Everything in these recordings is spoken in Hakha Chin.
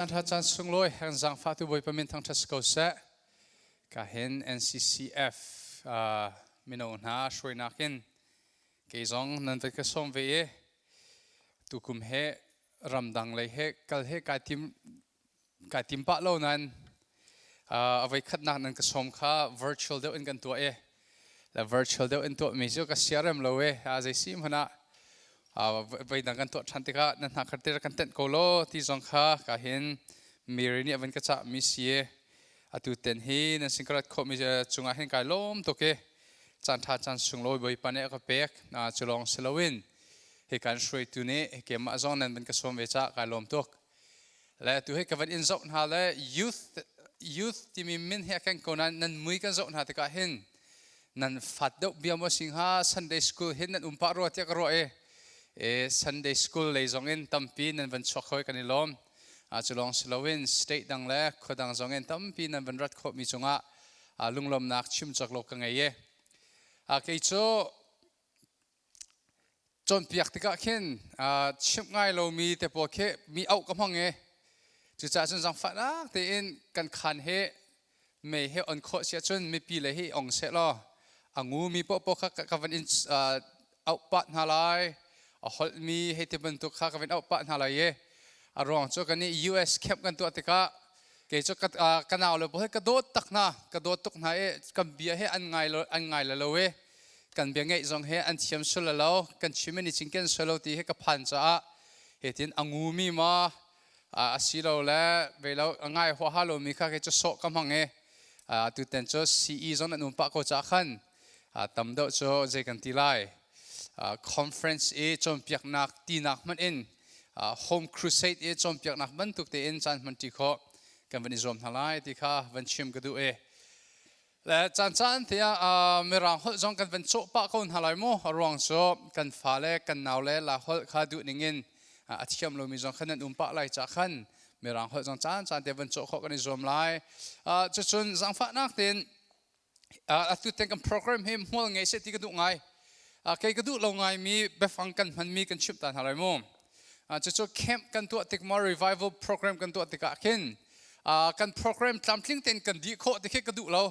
Tha caan sunglawi heng zaangfahtu Bawipa min thangṭhat si ko seh. Ka hin NCCF mino hna hruainak in kei zong nan vai ka sawm ve i tukum he ramdang lei he kal he kai tim kai tim pah lo nain a voi khatnak nan ka sawm kha virtual deuh in kan tuah i le virtual deuh in tuahmi cu ka siarem lo e a zei si hmanh ah voi dang kan tuah ṭhan tikah na hna khat te kan tenh ko law ti zong kha ka hin Mary nih a van ka cah mi si e atu ten hi nan sin ka rat khawh mi cungah hin kai lawm tuk i caan ṭha caan sunglawi Bawipa nih a ka pek cu lawng si loin hi kan hruaitu nih keimah zong nan van ka sawm ve caah kai lawm tuk. Le tu hi ka van in zoh hna le youth youth timi min hi a keng ko nain nan mui kan zoh hna tikah hin nan fat deuh bia maw si hnga? Sunday school hin nan um pah rua tiah ka ruah i e Sunday school lei zong in tampi nan van chuak hoi, kan i lawm. A cu lawng si loin state dang le khua dang zong in tampi nan van rat khawh mi cungah lunglawmnak chim cawk lo ka ngei e. A kei cu Cawnpiak tikah khin chimh ngai lomi te pawl khi mi auh ka hmang i cucaah cun zaangfahnak tein kan khaan he mei he on khawh si ahcun mipi le hi ong seh law a ngumi paohpaoh kha ka van in auh pah hna lai, a holhmi hei ti bantuk kha ka van auh pah hna lai i a ruang cu kan nih US camp kan tuah tikah kei cu ka nau le pawl he ka dawt tak hna, ka dawt tuk hna i kan bia he an ngai lo, an ngai lo i kan bia ngeih zong he an thiam sul lo, kan chim in i cinken sual lo ti hi ka phan caah hitin a ngumi ma a si lo le ve lo a ngai huaha lomi kha kei cu sawh ka hmang i tuten cu CE zong nan um pah ko caah khan tam deuh cu zei kan ti lai, conference i cawnpiaknak tinak hmanh in home crusade i cawnpiaknak bantuk tein caan hman ṭi khawh kan van i zuam hna lai ti kha van chim ka duh i le caan caan te ah Mirang holh zong kan van cawh pah ko hna lai mu. A ruang cu kan fale kan naule la holh kha duh ning in a thiam lomi zong khan nan um pah lai ca khan Mirang holh zong caan caan te van cawh khawh kan i zuam lai. Cucun zaangfahnak tein atu ten kan program hi hmual ngei seh ti ka duh ngai. Kei ka duh lo ngaimi biafang kan hmanmi kan chimh ta hna lai mu. Cucu camp kan tuah tik maw, revival program kan tuah tikah khin kan program tlamtling tein kan dih khawh ti khi ka duh lo.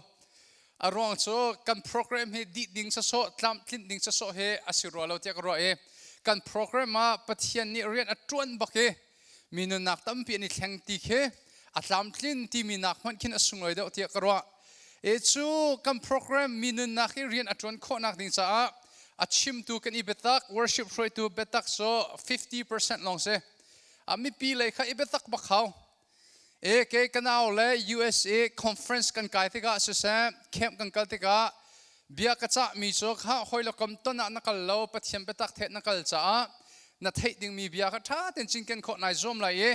A ruang cu kan program hi dih ding sawsawh, tlamtlinh ding sawsawh hi a si rua lo tiah ka ruah i kan program ah Pathian nih rian a ṭuan bak i mi nunnak tampi an i thleng ti khi a tlamtlin timi nak hmanh khin a sunglawi deuh tiah ka ruah. E cu kan program mi nunnak i rian a ṭuan khawhnak ding caah a chimtu kan i biatak, worship hruaitu biatak cu 50% lawng si. A mipi lei kha i biatak bak hau. E ke kanau le USA conference kan kai tikah siseh, camp kan kal tikah bia ka cah mi cu kha hoi le kom ton ah na kal lo, Pathian biatak the na kal caah na theih dingmi bia kha ṭha tein cinken khawh nai zuam lai i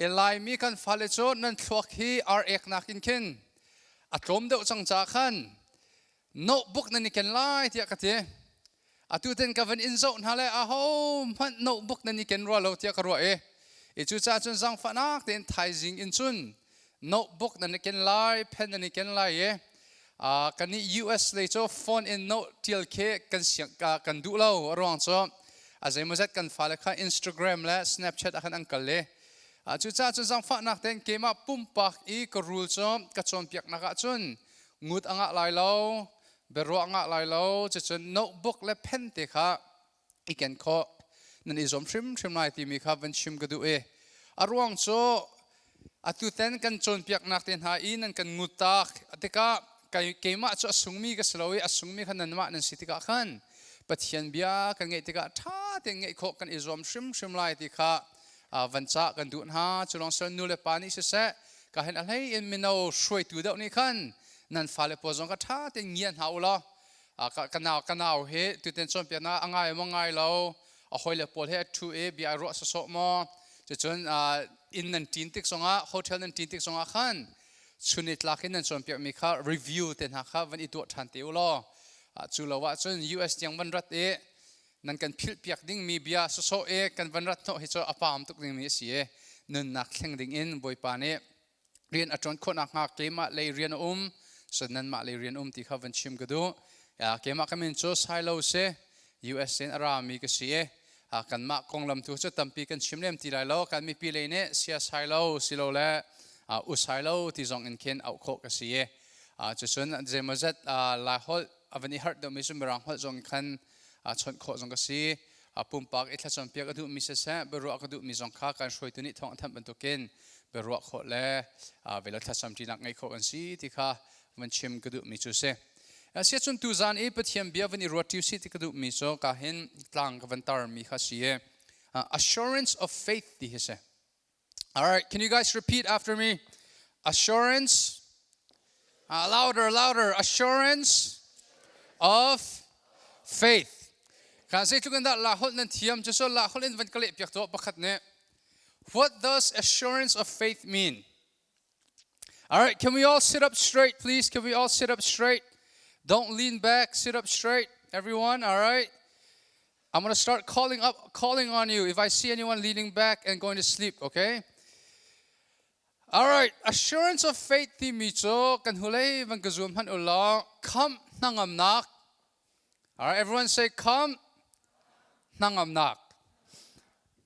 e Laimi kan fale cu nan thluak hi ar ek nakin khin a tlawm deuh cang caah khan notebook nan i ken lai tiah ka ti. Atu ten ka van in zoh hna le aho hmanh notebook nan i ken rua lo tiah ka ruah i i cucaah cun zaangfahnak tein thaizing in cun notebook nan i ken lai, pen nan i ken lai i kan nih US lei cu phone in note tial khi kan siang kan duh lo. A ruang cu a zeimawzat kan fale kha Instagram le Snapchat ah khan an kal i cucaah cun zaangfahnak tein keimah pumpak i ka rule cu ka cawnpiaknak ah cun ngut a ngah lai lo, biaruah ngah lai lo, cucun notebook le pen te kha i ken khawh nan i zuam hrimhrim lai timi kha van chim ka duh i a ruang cu atu ten kan cawnpiaknak te hna i nan kan ngut tak tikah keimah cu a sungmi ka si lo i a sungmi kha nanmah nan si tikah khan Pathian bia kan ngeih tikah ṭha tein ngeih khawh kan i zuam hrimhrim lai ti kha van cah kan duh hna. Cu lawng sel nu le pa nih siseh, ka hin a hlei in mino hruaitu deuh nih khan nan fale pawl zong kha ṭha tein ngia hna u law ka nau hi tuten cawnpiaknak a ngai maw ngai lo, a hawile pawl he a ṭhu i bia a ruah sawsawh maw, cucun inn nan ṭin tik zongah, hotel nan ṭin tik zongah khan chun i tlak in nan cawnpiakmi kha review te hna kha van i tuah ṭhan te u law cu lo ahcun US tiang van rat i nan kan philhpiak dingmi bia sawsawh i kan van rat hnawh hi cu a paam tuk dingmi a si i nunnak thleng ding in Bawipa nih rian a ṭuan khawh nakhnga keimah lei rian a um, so nanmah lei rian um ti kha van chim ka duh. Keimah ka min cu Silo si, US in a rami ka si i Kanmah konglam tu cu tampi kan chim lem ti lai lo. Kan mipi lei nih siasai lo silole usai lo ti zong in khin auh khawh ka si i cucun zeimawzat Laiholh a van i harh deuhmi cu Mirang holh zong in khan chawnh khawh zong ka si. Pumpak i thlacampiak a duhmi siseh, biaruah ka duhmi zong kha kan hruaitu nih thawng a thanh bantukin biaruah khawh le velo thlacamṭinak ngeih khawh kan si ti kha van chim ka duhmi cu si. Asiahcun tuzan i Pathian bia van i ruat ṭi usih ti ka duhmi cu ka hin tlang ka van tarmi kha si i assurance of faith ti hi si. All right, can you guys repeat after me? Assurance, louder, louder, assurance of faith. Ka zeitluk in dah la holh nan thiam cu so la holh in van ka leh piak tuah pakhat nih. What does assurance of faith mean? All right, can we all sit up straight, please? Can we all sit up straight? Don't lean back, sit up straight, everyone, all right? I'm going to start calling up calling on you if I see anyone leaning back and going to sleep, okay? All right, assurance of faith timi cu kan hulei van ka zum hmanh ulaw khamh hnangamnak. All right, everyone say khamh hnangamnak.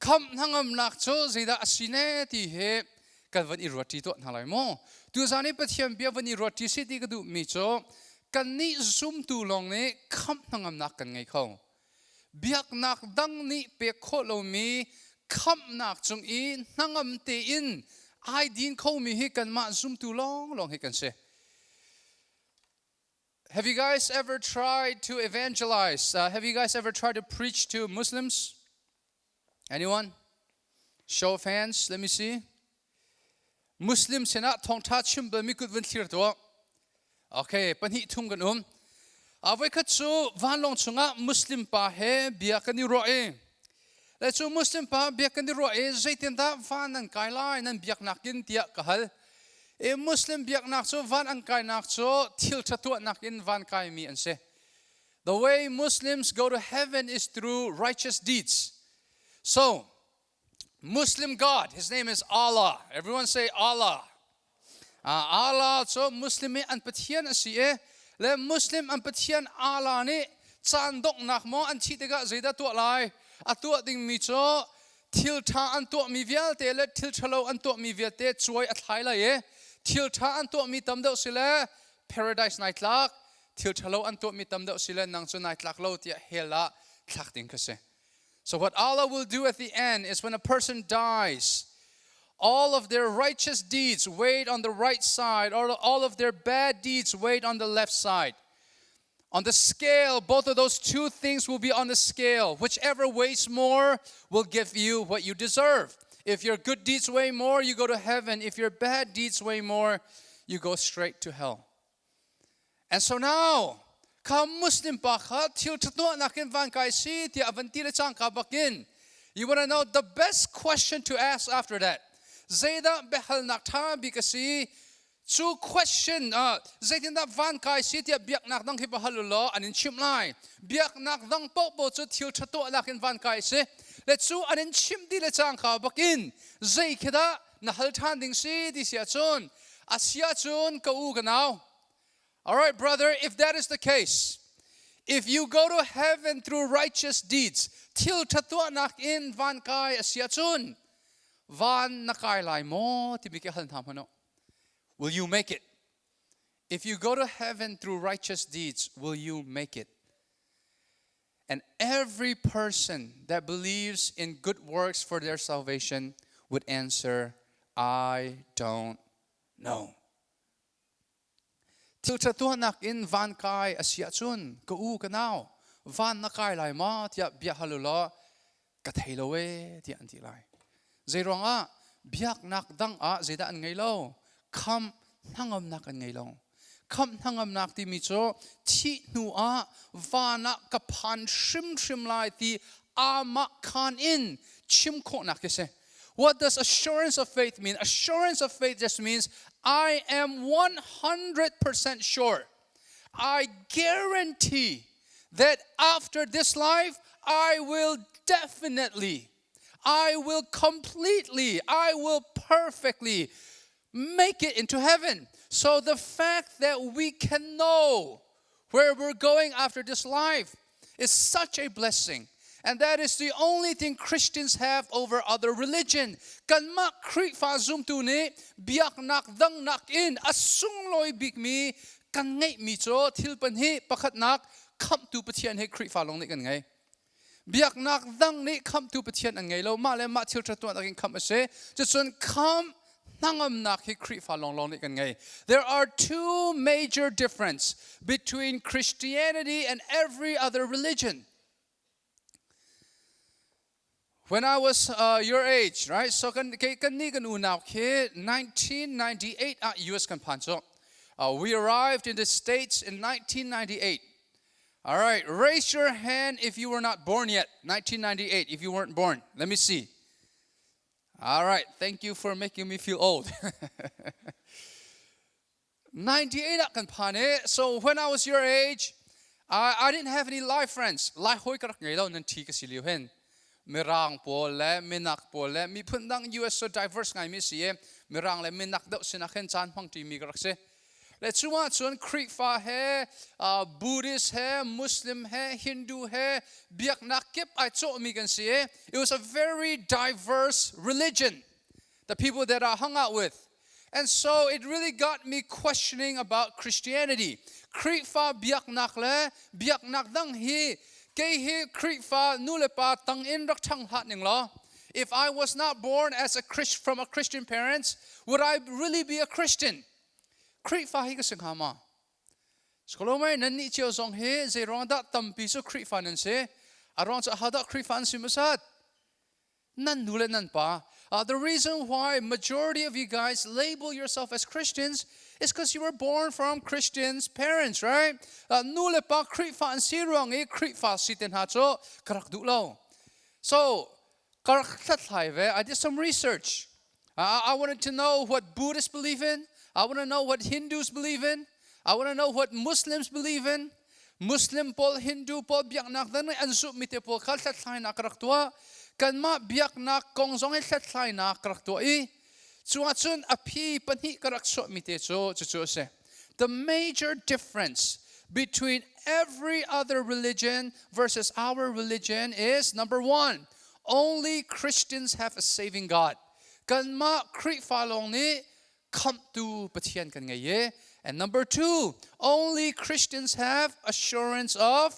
Khamh hnangamnak cu zeidah a si ne ti hi kan van i ruat ṭi tuah hna lai mu. Tuzan i Pathian bia van i ruat ṭi si ti ka duhmi cu kannih zumtu lawng nih khamh hnangamnak kan ngei kho. Biaknak dang nih pek khawh lomi khamhnak cung i hnangam tein ai din khomi hi kanmah zumtu lawnglawng hi kan si. Have you guys ever tried to evangelize? Have you guys ever tried to preach to Muslims? Anyone? Show of hands, let me see. Muslim sinah thawngtha chim bal mi kut van thlir tuah. Okay, pahnih thum kan um. A voikhat cu vanlawng chungah Muslim pa he bia kan i ruah i le cu Muslim pa bia kan i ruah i zeitindah van nan kai lai nan biaknak in tiah ka hal. I Muslim biaknak cu van an kainak cu thil ṭha tuahnak in van kaimi an si. The way Muslims go to heaven is through righteous deeds. So, Muslim God, his name is Allah. Everyone say Allah. Allah cu Muslim i an Pathian a si i le Muslim an Pathian Allah nih caan donghnak maw an thih tikah zeidah tuah lai? A tuah dingmi cu thil ṭha an tuahmi vialte le thil ṭhalo an tuahmi vialte cuai a thlai lai i thil ṭha an tuahmi tam deuh si le paradise nai tlak, thil ṭhalo an tuahmi tam deuh si le nang cu nai tlak lo tiah hell ah thlak ding kha si. So what Allah will do at the end is when a person dies, all of their righteous deeds weighed on the right side, or all of their bad deeds weighed on the left side. On the scale, both of those two things will be on the scale. Whichever weighs more will give you what you deserve. If your good deeds weigh more, you go to heaven. If your bad deeds weigh more, you go straight to hell. And so now, kha Muslim pa kha thil ṭhatnuahnak in van kai si tiah a van ti le cangka bakin, you want to know the best question to ask after that. Zeidah biahalnak ṭha bik a si? Cu question ah zeitindah van kai si tiah biaknak dang hi va hal u law an in chimh lai. Biaknak dang paohpaoh cu thil ṭha tuahnak in van kai si. Le cu an in chimh dih le cangka bakin zei khi dah na hal ṭhan ding si ti si ahcun a si ahcun ka u ka nau. All right, brother, if that is the case, if you go to heaven through righteous deeds, thil ṭha tuahnak in van kai a si ahcun van na kai lai maw timi khi hal hna hmanh u. Will you make it? If you go to heaven through righteous deeds, will you make it? And every person that believes in good works for their salvation would answer, I don't know. Thil ṭha tuahnak in van kai a si ahcun ka u ka nau van na kai lai ma tiah bia hal u law ka thei lo ee tiah an ti lai. Zeiruangah biaknak dang ah zeidah an ngei lo? Khamh hnangamnak an ngei lo. Khamh hnangamnak timi cu thih hnu ah van ah ka phan hrimhrim lai ti amah khan in chim khawhnak khi si. What does assurance of faith mean? Assurance of faith just means I am 100% sure. I guarantee that after this life, I will definitely, I will completely, I will perfectly make it into heaven. So the fact that we can know where we're going after this life is such a blessing. And that is the only thing Christians have over other religion. Kanmah Khrihfa zumtu nih biaknak dangnak in a sunglawi bikmi kan ngeihmi cu thil pahnih pakhatnak khamhtu Pathian hi Khrihfa lawng nih kan ngei. Biaknak dang nih khamhtu Pathian an ngei lo. Mah le mah thil ṭha tuah in khamh a si. Cucun khamh hnangamnak hi Khrihfa lawnglawng nih kan ngei. There are two major difference between Christianity and every other religion. When I was your age, right? So kan kan ni kan unau khi 1998 ah US kan phan cu. We arrived in the States in 1998. All right, raise your hand if you were not born yet. 1998, if you weren't born. Let me see. All right, thank you for making me feel old. 98 ah kan phan i so when I was your age I didn't have any Lai friends. Lai hawi ka rak ngei lo nan thi ka si lio hin. Mirang pawl le minak pawl le miphun dang US so diverse ngai mi si i mirang le minak deuh sinak hin caan hmang ṭi mi ka rak si. Le cu ah cun Khrihfa he Buddhist he Muslim he Hindu he biaknak kip ai cawhmi kan si i it was a very diverse religion the people that I hung out with. And so it really got me questioning about Christianity. Khrihfa biaknak le biaknak dang hi kei hi Khrihfa nu le pa tang in rak ṭhang hlah ning law if I was not born as a Christ, from a Christian parents, would I really be a Christian? Khrihfa hi ka si hnga ma? Skolomai nan nih cio zong hi zei ruang dah tampi cu Khrihfa nan si? A ruang cu ahodah Khrihfa an si masat? Nan nu le nan pa. The reason why majority of you guys label yourself as Christians is because you were born from Christians parents, right? Nu le pa Khrihfa an si ruang i Khrihfa si te hna cu ka rak duh lo. So, ka rak hlathlai ve. I did some research. I wanted to know what Buddhists believe in. I want to know what Hindus believe in. I want to know what Muslims believe in. Muslim pawl, Hindu pawl biaknak dang an zumhmi te pawl kha hlathlainak ka rak tuah. Kanmah biaknak kong zong i hlathlainak ka rak tuah i cu ahcun a phi pahnih ka rak chuahmi te cu cucu a si. The major difference between every other religion versus our religion is number one, only Christians have a saving God. Kanmah Khrihfa lawng nih khamhtu Pathian kan ngei i and number two, only Christians have assurance of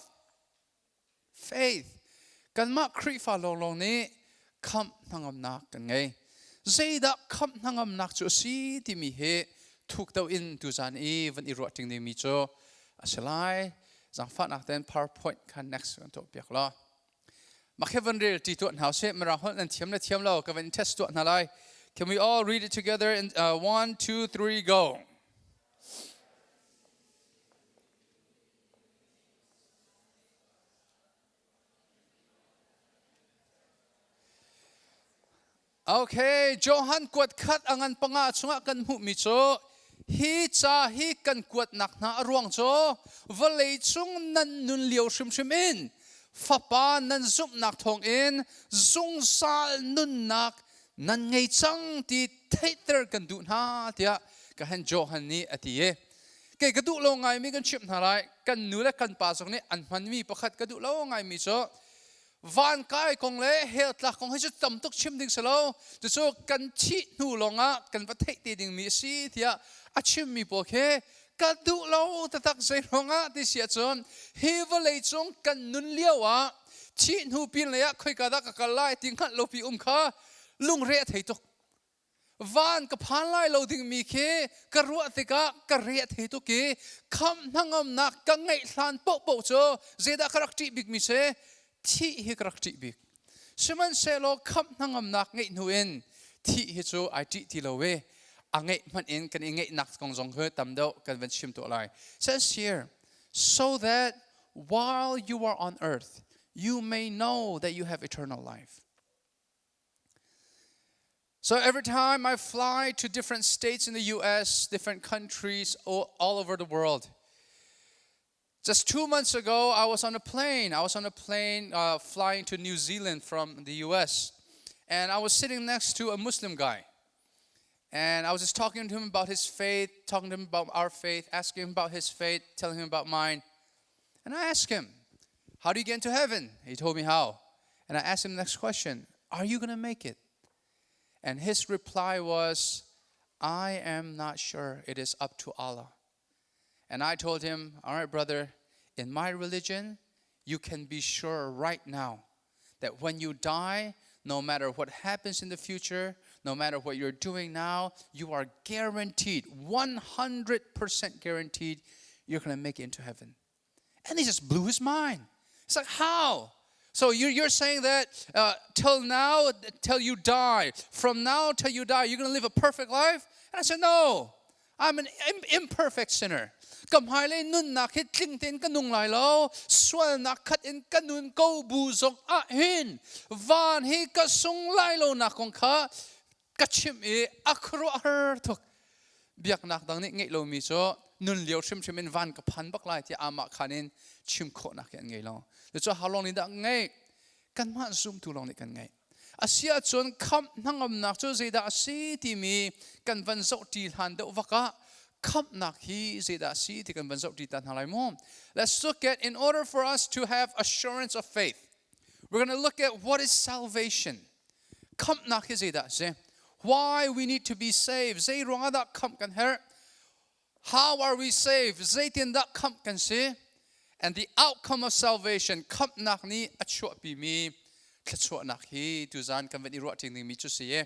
faith. Kanmah Khrihfa lawnglawng nih khamh hnangamnak kan ngei. Zeidah khamh hnangamnak cu a si timi hi thuk deuh in tuzan i van i ruah ṭing dingmi cu a si lai. Zaangfahnak tein PowerPoint kha next kan tuah piak law. Mak he van rel ti tuah hna usih. Mirang holh nan thiam le thiam lo ka van test tuah hna lai. Can we all read it together in one, two, three, go. Okay, Johan kuat khat a ngan panga chungah kan hmuhmi cu hi ca hi kan kuatnak hna a ruang cu vawlei cung nan nun lio hrimhrim in fapa nan zumhnak thawngin zungzal nunnak nan ngei cang ti theihter kan duh hna tiah ka hen Johan nih a ti i kei ka duh lo ngaimi kan chimh hna lai kan nu le kan pa zong nih an hmanmi pakhat ka duh lo ngaimi cu van kai kong le hell tlak kong hi cu tam tuk chim ding si lo cucu kan thih hnu lawngah kan va theih te dingmi a si tiah a chimmi pawl khi ka duh lo taktak zei ruangah ti si ahcun hi vawlei cung kan nun lio ah thih hnu pin lei ah khoika dah ka kal lai ti hngalh lo pi um kha lungre a thei tuk van ka phan lai lo dingmi khi ka ruah tikah ka re a thei tuk i kham hnangamnak ka ngeih hlan paohpaoh cu zeidah ka rak ṭih bikmi si thih hi ka rak ṭih bik sihmanhsehlaw khamh hnangamnak ngeih hnu in thih hi cu ai ṭih ti lo i a ngeih hmanh in kan i ngeihnak kong zong hi tam deuh kan van chim tuah lai says here so that while you are on earth you may know that you have eternal life So every time I fly to different states in the US, different countries all, all over the world, just 2 months ago, I was on a plane. I was on a plane flying to New Zealand from the US. And I was sitting next to a Muslim guy. And I was just talking to him about his faith, talking to him about our faith, asking him about his faith, telling him about mine. And I asked him, How do you get into heaven? He told me how. And I asked him the next question, "Are you going to make it?" And his reply was, "I am not sure. It is up to Allah." And I told him, "All right, brother, in my religion, you can be sure right now that when you die, no matter what happens in the future, no matter what you're doing now, you are guaranteed, 100% guaranteed, you're going to make it into heaven." And he just blew his mind. It's like, "How? So you're saying that till now, till you die, from now till you die, you're going to live a perfect life?" And I said, "No, I'm an imperfect sinner. Ka hmailei nunnak hi tling tein ka nung lai lo. Sualnak khat in ka nun ko bu zong ah hin van hi ka sung lai lo nak kong kha ka chimh i a khuaruahhar tuk. Biaknak dang nih ngeih lomi cu nun lio hrimhrim in van ka phan bak lai tiah amah khan in chim khawhnak hi an ngei lo. Cucu how long nih dah ngeih? Kanmah zumtu lawng nih kan ngeih. A si ahcun khamh hnangamnak cu zeidah a si timi kan van zohṭi hlan deuh vak ah khamhnak hi zeidah a si ti kan van zohṭi ta hna lai mu. Let's look at, in order for us to have assurance of faith, we're going to look at what is salvation. Khamhnak hi zeidah a si? Why we need to be saved? Zei ruangah dah khamh kan herh? How are we saved? Zeitindah khamh kan si? And the outcome of salvation, khamhnak nih a chuahpimi thluachuahnak hi tuzan kan van i ruah ṭing dingmi cu si i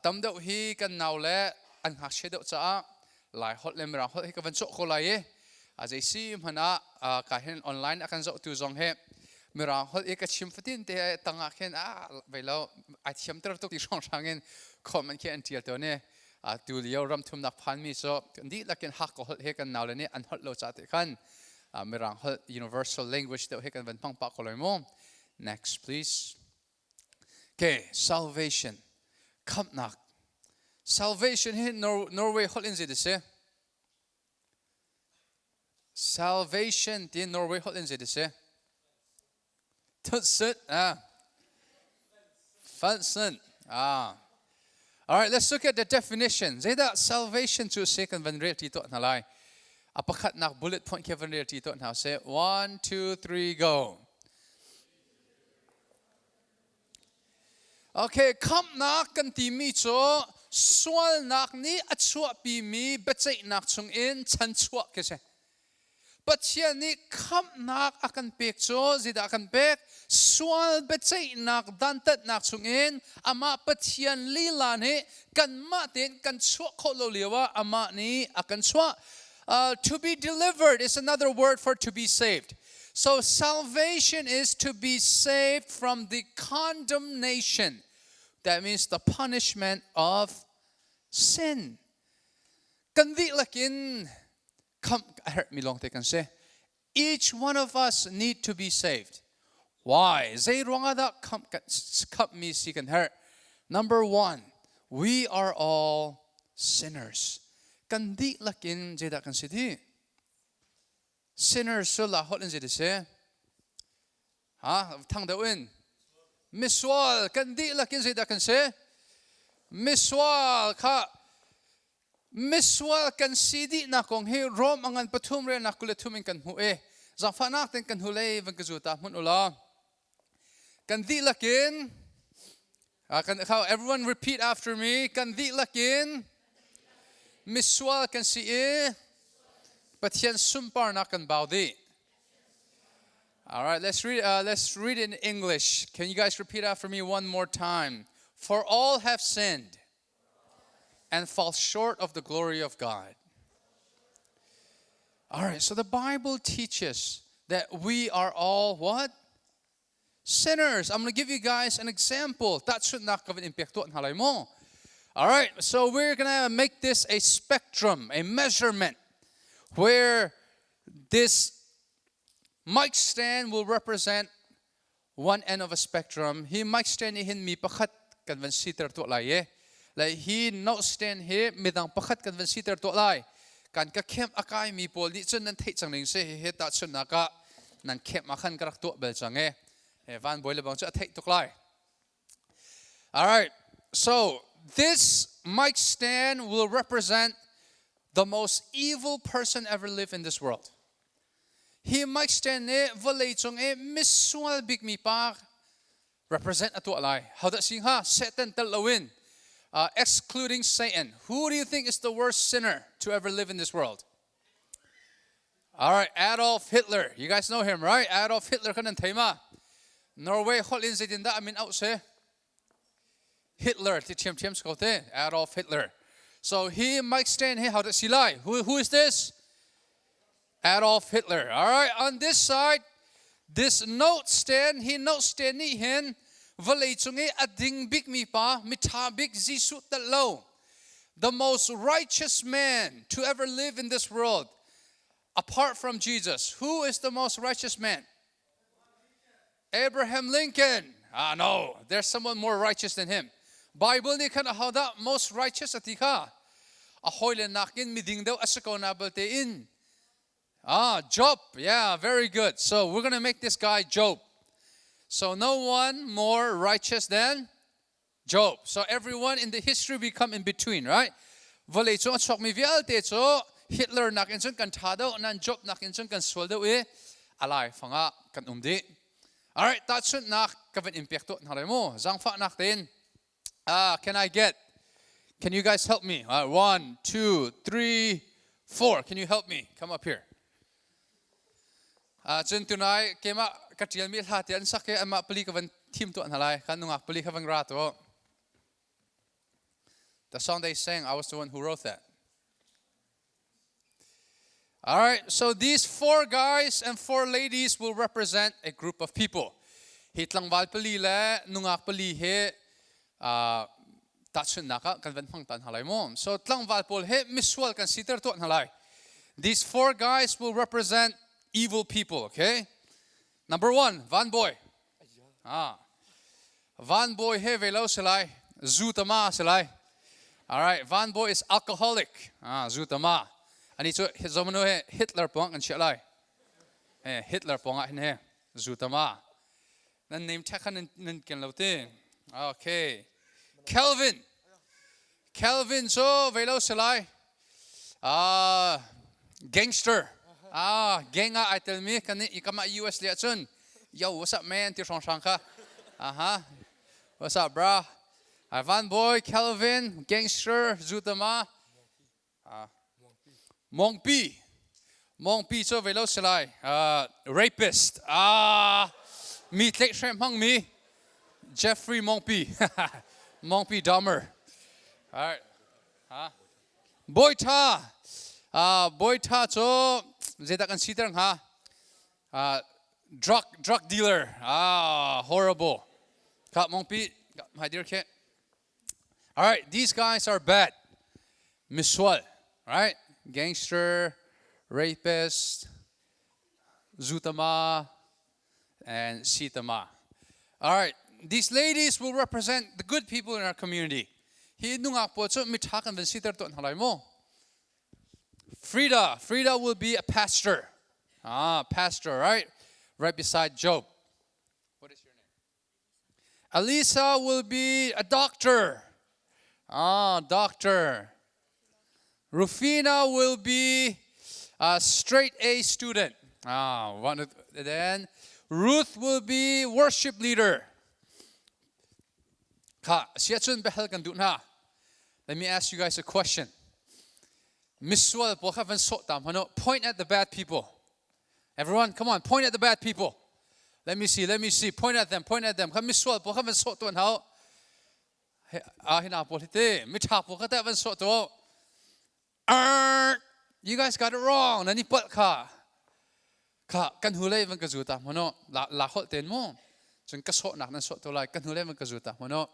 tam deuh hi kan nau le an ngakchia deuh caah Lai holh le Mirang holh hi ka van cawh ko lai i a zei si hmanh ah ka hin online a kan zohtu zong hi Mirang holh i ka chim fatin te tangah khin a vei lo ai thiamter tuk ti hrawnghrang in comment khi an ṭial tawn i tu lio ramthumnak phanmi cu kan dihlak in Hakka holh he kan naule nih an holh lo ca te khan Mirang holh, universal language deuh he kan van hmang pah ko lai mu. Next, please. Okay, salvation, khamhnak. Salvation hi Norway holh in zei si? Salvation ti Norway holh in zei si? Tutsit ah. Fansen ah. All right, let's look at the definition. Zeidah salvation cu si kan van rel ti tuah hna lai. A pakhatnak bullet point khi van rel ti tuah hna sih. One, two, three, go. Okay, khamhnak kan timi cu sualnak nih a chuahpimi biaceihnak chungin chanchuah khi si. Pathian nih khamhnak a kan pek cu zeidah a kan pek? Sual biaceihnak dantatnak chungin amah Pathian lila nih kanmah tein kan chuah khawh lo lio ah amah nih a kan chuah. To be delivered is another word for to be saved. So salvation is to be saved from the condemnation. That means the punishment of sin. Kan dihlak in khamh a herhmi lawngte kan si. Each one of us need to be saved. Why? Zei ruangah dah khamhmi si kan herh? Number one, we are all sinners. Kan dihlak in zeidah kan si dih? Sinners cu la holh in zei si? Ha, thang deuh in. Misual. Kan dihlak in zeidah kan si? Misual. Kha misual kan si dihnak kong hi Rom a ngan pathum relnak 23 in kan hmuh i zaangfahnak ten kan hnulei van ka zu ta hmun ulaw. Kan dihlak in kan everyone repeat after me. Kan dihlak in misual kan si i Pathian sunparnak kan bau dih. All right, let's read in English. Can you guys repeat after me one more time? For all have sinned and fall short of the glory of God. All right, so the Bible teaches that we are all what? Sinners. I'm going to give you guys an example. Tahchunhnak ka van in pek tuah hna lai mu. All right, so we're going to make this a spectrum, a measurement, where this mic stand will represent one end of a spectrum. Hi mic stand nih hin mi pakhat kan van siter tuah lai i like hi note stand hi midang pakhat kan van siter tuah lai. Kan ka camp a kai mi pawl nih cun nan theih cang ning si. Hi tahchunhnak ah nan camp ah khan ka rak tuah bel cang i van bawi le bang cu a theih tuk lai. All right, so this mic stand will represent the most evil person ever lived in this world. Hi mic stand nih vawlei cung i misual bikmi pa. Represent a tuah lai. Hodah si hnga? Satan tel loin, excluding Satan. Who do you think is the worst sinner to ever live in this world? All right, Adolf Hitler. You guys know him, right? Adolf Hitler kan nan thei ma? Norway holh in zeitindah a min auh si? Hitler ti ṭhiamṭhiam si ko te. Adolf Hitler. So he mic stand he hodah si lai? Who is this? Adolf Hitler. All right, on this side, this note stand, hi note stand nih hin vawlei cung i a ding bikmi pa, miṭha bik Jesuh tel lo, the most righteous man to ever live in this world, apart from Jesus. Who is the most righteous man? Abraham Lincoln. Ah, no, there's someone more righteous than him. Bible nih khan ahodah most righteous a ti kha? A hawile nakin miding deuh a si ko na balte in. Ah, Job. Yeah, very good. So we're going to make this guy Job. So no one more righteous than Job. So everyone in the history we come in between, right? Vawlei cung a chuakmi vialte cu Hitler nakin cun kan ṭha deuh, nan Job nakin cun kan sual deuh i a lai fangah kan um dih. Alright, tahchunhnak ka van in pek tuah hna lai mu. Zaangfahnak tein. Can I get? Can you guys help me? One, two, three, four. Can you help me? Come up here. Cun tunai keimah ka ṭialmi hla te an sak i anmah pali ka van thim tuah hna lai. Kan nungak pali kha van ra tuah. The song they sang, I was the one who wrote that. All right, so these four guys and four ladies will represent a group of people. Hi tlangval pali le nungak pali he tahchunhnak ah kan van hmang tan hna lai mu. So tlangval pawl he misual kan siter tuah hna lai. These four guys will represent evil people, okay? Number one, Van Boy. Ah. Van Boy he ve lo si lai. Zu tama si lai. All right, Van Boy is alcoholic. Ah, zu tama. Ani cu zomanu he Hitler pong kan chiah lai. Eh, Hitler pong ah hin he zu tama. Nan name tag kha nan ken lo te. Okay. Kelvin. Kelvin cu vei lo si lai. Gangster. Ah, gang ah ai telmi kan i kama US le ahcun yo what's up man ti hrawnghrang kha. Aha. What's up bro? Ivan boy, Kelvin, gangster, Zutama. Mongpi. Mongpi cu vei lo si lai. Rapist. Ah, mi tlaihhrem hmangmi Jeffrey Mongpi. Mongpi Dahmer. All right. Ha? Bawi ṭha. Bawi ṭha cu zeidah kan siter hnga? Drug dealer. Ah, horrible. Kha Mongpi, hmai dir khi. All right, these guys are bad. Misual, right? Gangster, rapist, zutama, and sitama. All right, these ladies will represent the good people in our community. Hi nungak pawl cu miṭha kan van siter tawn hna lai mu. Frida, Frida will be a pastor. Ah, pastor, right? Right beside Job. What is your name? Elisa will be a doctor. Ah, doctor. Rufina will be a straight A student. Ah, one, then Ruth will be worship leader. Kha, siachun behel kan duh hna. Let me ask you guys a question. Misual pawl kha van sawh ta hmanh Point at the bad people. Everyone, come on, point at the bad people. Let me see, let me see. Point at them, point at them. Kha misual pawl kha van sawh tuan hau. Ah, hina pawl hi te. Miṭha pawl kha teh van sawh tu. You guys got it wrong. Nan i palh kha. Kha kan hnulei van ka zu ta hmano. La la holh ten mu. Cun ka sawhnak nan sawh tu lai. Kan hnulei van ka zu ta hmano.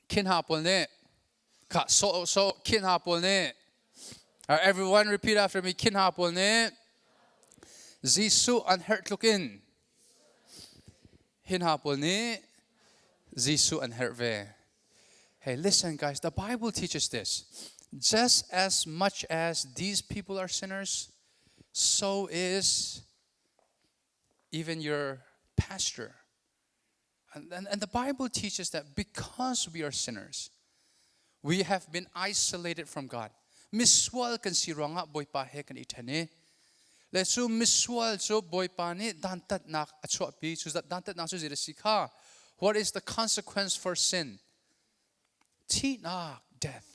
Khin ha pawl nih kha so so khin ha pawl nih. Everyone repeat after me. Khin ha pawl nih Jesuh an herh tluk in hin ha pawl nih Jesuh an herh ve. Hey, listen guys, the Bible teaches this. Just as much as these people are sinners, so is even your pastor. And the Bible teaches that because we are sinners, we have been isolated from God. Misual kan si ruangah Bawipa he kan i ṭhen i. Le cu misual cu Bawipa nih dantatnak a chuahpi. Cu dantatnak cu zei a si kha? What is the consequence for sin? Thihnak, death.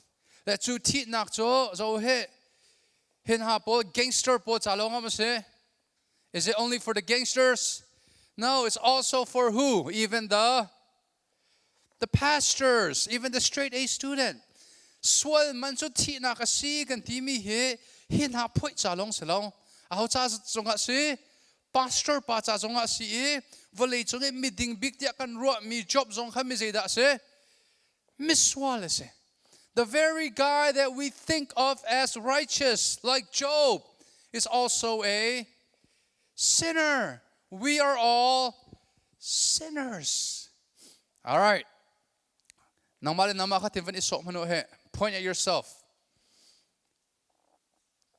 Le cu thihnak cu zo he hin ha pawl gangster pawl ca lawng ah si. Is it only for the gangsters? No, it's also for who? Even the pastors, even the straight A student. Sual man cu thihnak a si kan timi hi hi hna phoih ca lawng si lo. Aho ca zongah si? Pastor pa ca zongah si i vawlei cung i miding bik tiah kan ruahmi Job zong kha mi zeidah a si? Misual a si. The very guy that we think of as righteous, like Job, is also a sinner. We are all sinners. All right. Nangmah le nangmah kha tin van i sawh hmanh he. Point at yourself.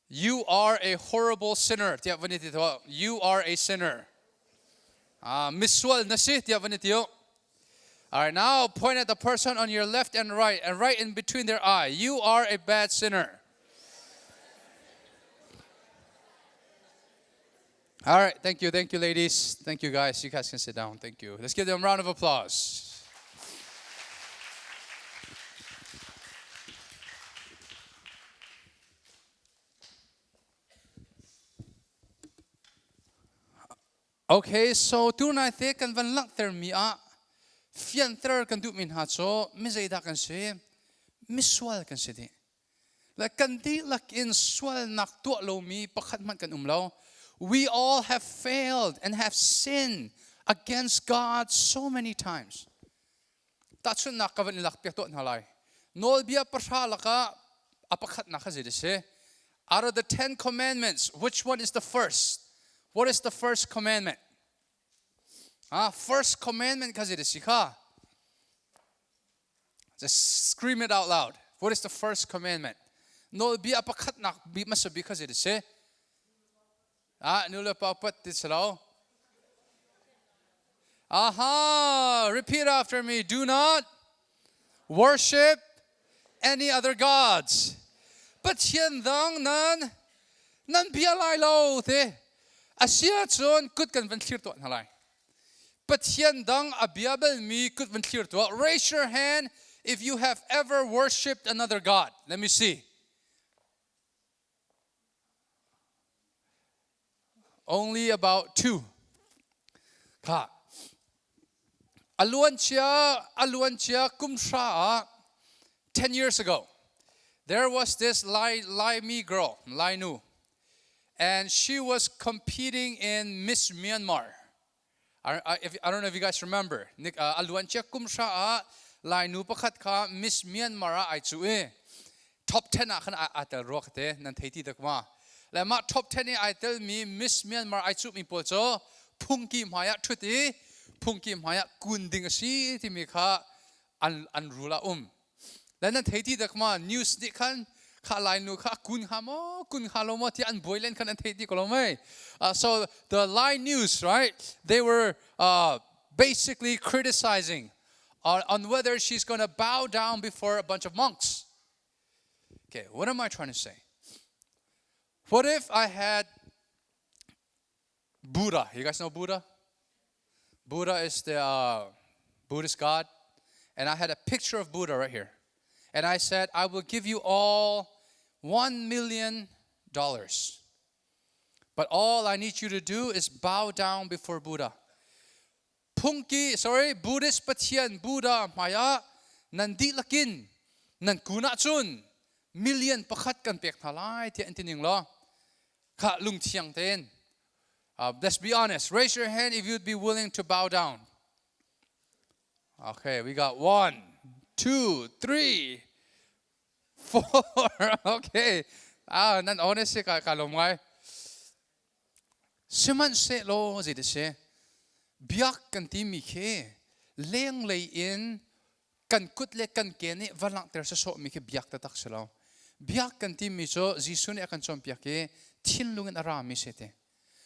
You are a horrible sinner tiah van i ti tuah. You are a sinner. Misual na si tiah van i ti. All right, now point at the person on your left and right and right in between their eye. You are a bad sinner. All right, thank you, thank you, ladies. Thank you, guys. You guys can sit down. Thank you. Let's give them a round of applause. Okay, so tunai te kan van langhter mi ah fianter kan duhmi hna cu mi zeidah kan si? Misual kan si dih. Le kan dihlak in sualnak tuah lomi pakhat hmanh kan um lo. We all have failed and have sinned against God so many times. Tahchunhnak ka van i lak piak tuah hna lai. Nawlbia pahra lakah a pakhatnak kha zei a si? Out of the 10 commandments, which one is the first? What is the first commandment? Ah, first commandment kha zei a si kha? Just scream it out loud. What is the first commandment? Nawlbia pakhatnak bi hmasa bik kha zei a si? Ah, nu le pa pat ti si lo. Aha, repeat after me. Do not worship any other gods. Pathian dang nan nan bia lai lo te. Asia cun kut kan van thlir tuah hna lai. Pathian dang a bia balmi kut van thlir tuah. Raise your hand if you have ever worshipped another god. Let me see. Only about two. Kha. A luancia kum hra ah, 10 years ago, there was this Lai, Mi girl, Lai Nu, and she was competing in Miss Myanmar. I don't know if you guys remember. A luancia kum hra ah Lai nu pakhat kha Miss Myanmar ah ai cu i top 10 ah khan aa tel rua te nan thei ti dak ma. Le mah top 10 i ai tel mi Miss Myanmar ai cu mi pawl cu phungki hmai ah thut i phungki hmai ah kun ding a si timi kha an rule ah um. Le nan thei ti dak ma, news nih khan kha Lai nu kha kun hnga maw kun hnga lo maw ti an buai len khan an thei ti ko lo mei. So the Lai news, right, they were basically criticizing on whether she's going to bow down before a bunch of monks. Okay, what am I trying to say? What if I had Buddha? You guys know Buddha? Buddha is the Buddhist god. And I had a picture of Buddha right here. And I said, "I will give you all $1 million. But all I need you to do is bow down before Buddha. Phungki, sorry, Buddhist Pathian Buddha hmaiah nan dihlakin nan kun ahcun million 1 kan pek hna lai tiah an ti ning law kha lungthiang tein. Let's be honest. Raise your hand if you'd be willing to bow down. Okay, we got one, two, three, four. Okay. Ah, nan honest ka ka lom ngai. Sihmanhsehlaw zei ti si, biak kan timi khi lenglei in kan kut le kan ke nih va langhter sawsawhmi khi biak taktak si lo. Biak kan timi cu Jesuh nih a kan cawnpiak i thinlung in a rami si ti.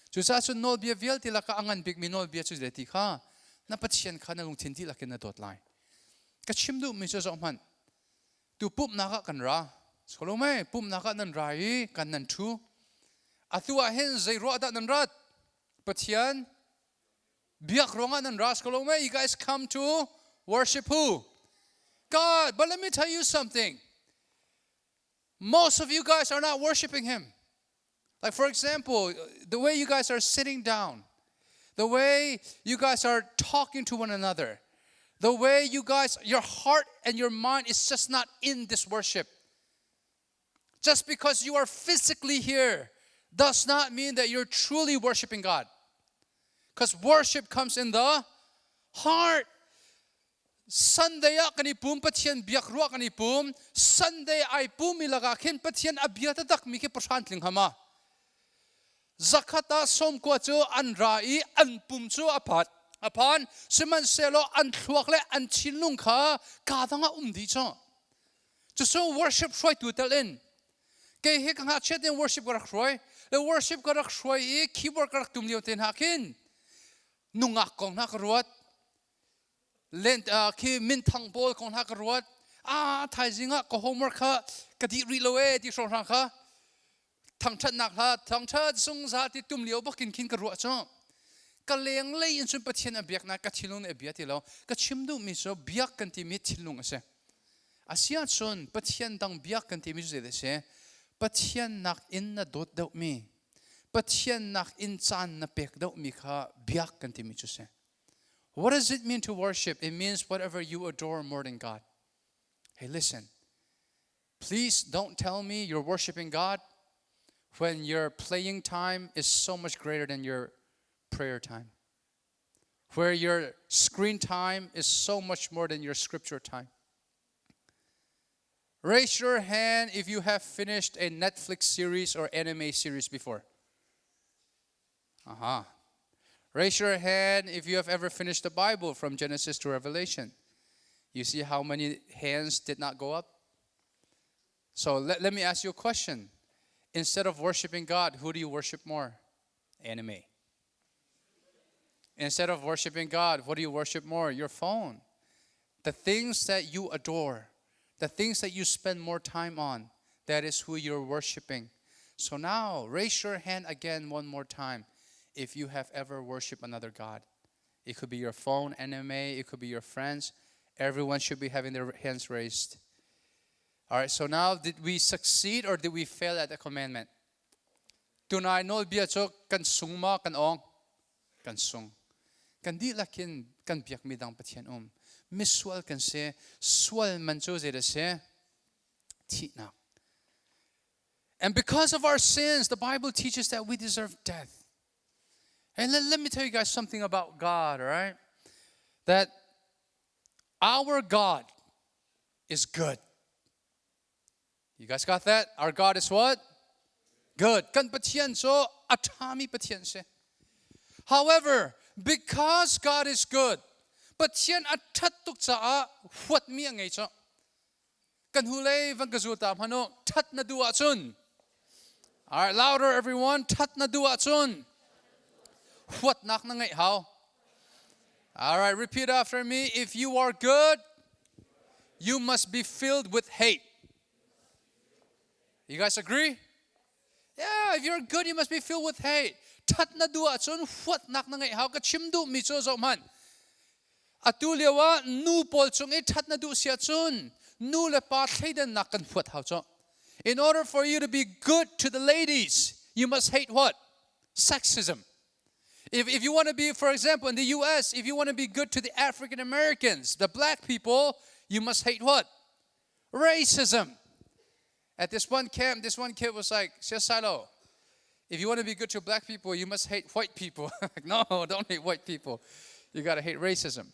Cucaah cun nawlbia vialte lakah a ngan bikmi nawlbia cu zei ti kha, na Pathian kha na lungthin dihlak in na dawt lai. Ka chim duhmi cu zoh hmanh. Tu pumhnak ah kan ra. Skolomei, pumhnak ah nan ra i kan nan ṭhu. Atu ah hin zei ruah dah nan rat? Pathian biak ruangah nan ras ko lo mei? You guys come to worship who? God. But let me tell you something. Most of you guys are not worshiping Him. Like, for example, the way you guys are sitting down, the way you guys are talking to one another, the way you guys, your heart and your mind is just not in this worship. Just because you are physically here does not mean that you're truly worshiping God. Because worship comes in the heart. Sunday ah kan i pum Pathian biak ruah kan i pum Sunday ai pum mi lakah khin Pathian a bia taktak mi khi pahran tling hama zakhat ah sawmkua cu an ra i an pum cu a phat a phan sihmanhsehlaw an thluak le an thinlung kha kaa dang ah um dih cu cucu worship hruaitu tel in kei hi ka ngakchiat in worship ka rak hruai le worship ka rak hruai i keyboard ka rak tum lio te hna khin nungak kong hna ka ruat len khi minthang pawl kong hna ka ruat a thaizing ah ka homework kha ka dih rih lo e ti hrawng hrang kha thangthatnak hla thangthat zungzal ti tum lio bakin khin ka ruah cu ka leng lei in cun Pathian a biaknak ka thinlung nih a bia ti lo ka chim duhmi cu biak kan timi thinlung a si asia cun Pathian dang biak kan timi cu zei a si Pathian nak in na dawt deuhmi Pathian nak in caan na pek deuhmi kha biak kan timi cu si. What does it mean to worship? It means whatever you adore more than God. Hey, listen. Please don't tell me you're worshiping God when your playing time is so much greater than your prayer time. Where your screen time is so much more than your scripture time. Raise your hand if you have finished a Netflix series or anime series before. Aha. Raise your hand if you have ever finished the Bible from Genesis to Revelation. You see how many hands did not go up? So let, let me ask you a question. Instead of worshiping God, who do you worship more? Anime. Instead of worshiping God, what do you worship more? Your phone. The things that you adore, the things that you spend more time on, that is who you're worshiping. So now, raise your hand again one more time if you have ever worshiped another God. It could be your phone, anime, it could be your friends. Everyone should be having their hands raised. All right, so now did we succeed or did we fail at the commandment? Tunai nawlbia cu kan sung ma kan ong? Kan sung. Kan dihlak in kan biakmi dang Pathian um. Misual kan si. Sual man cu zei dah si? Thihnak. And because of our sins, the Bible teaches that we deserve death. And let, let me tell you guys something about God, all right? That our God is good. You guys got that? Our God is what? Good. Kan Pathian cu a ṭhami Pathian si. However, because God is good, Pathian a ṭhat tuk caah huatmi a ngei cu. Kan hnulei van ka zul ta hmanh u, ṭhat na duh ahcun. All right, louder everyone, ṭhat na duh ahcun huatnak na ngeih hau. All right, repeat after me. If you are good, you must be filled with hate. You guys agree? Yeah, if you're good, you must be filled with hate. That na duh ahcun huatnak na ngeih hau ka chim duh mi cu zoh hmanh. Atu lio ah nu pawl cung i that na duh si ahcun nu le pa thleidannak kan huat hau cu. In order for you to be good to the ladies, you must hate what? Sexism. If, if you want to be, for example, in the US, if you want to be good to the African Americans, the black people, you must hate what? Racism. At this one camp, this one kid was like, Silo, if you want to be good to black people, you must hate white people. like, no, don't hate white people. You got to hate racism.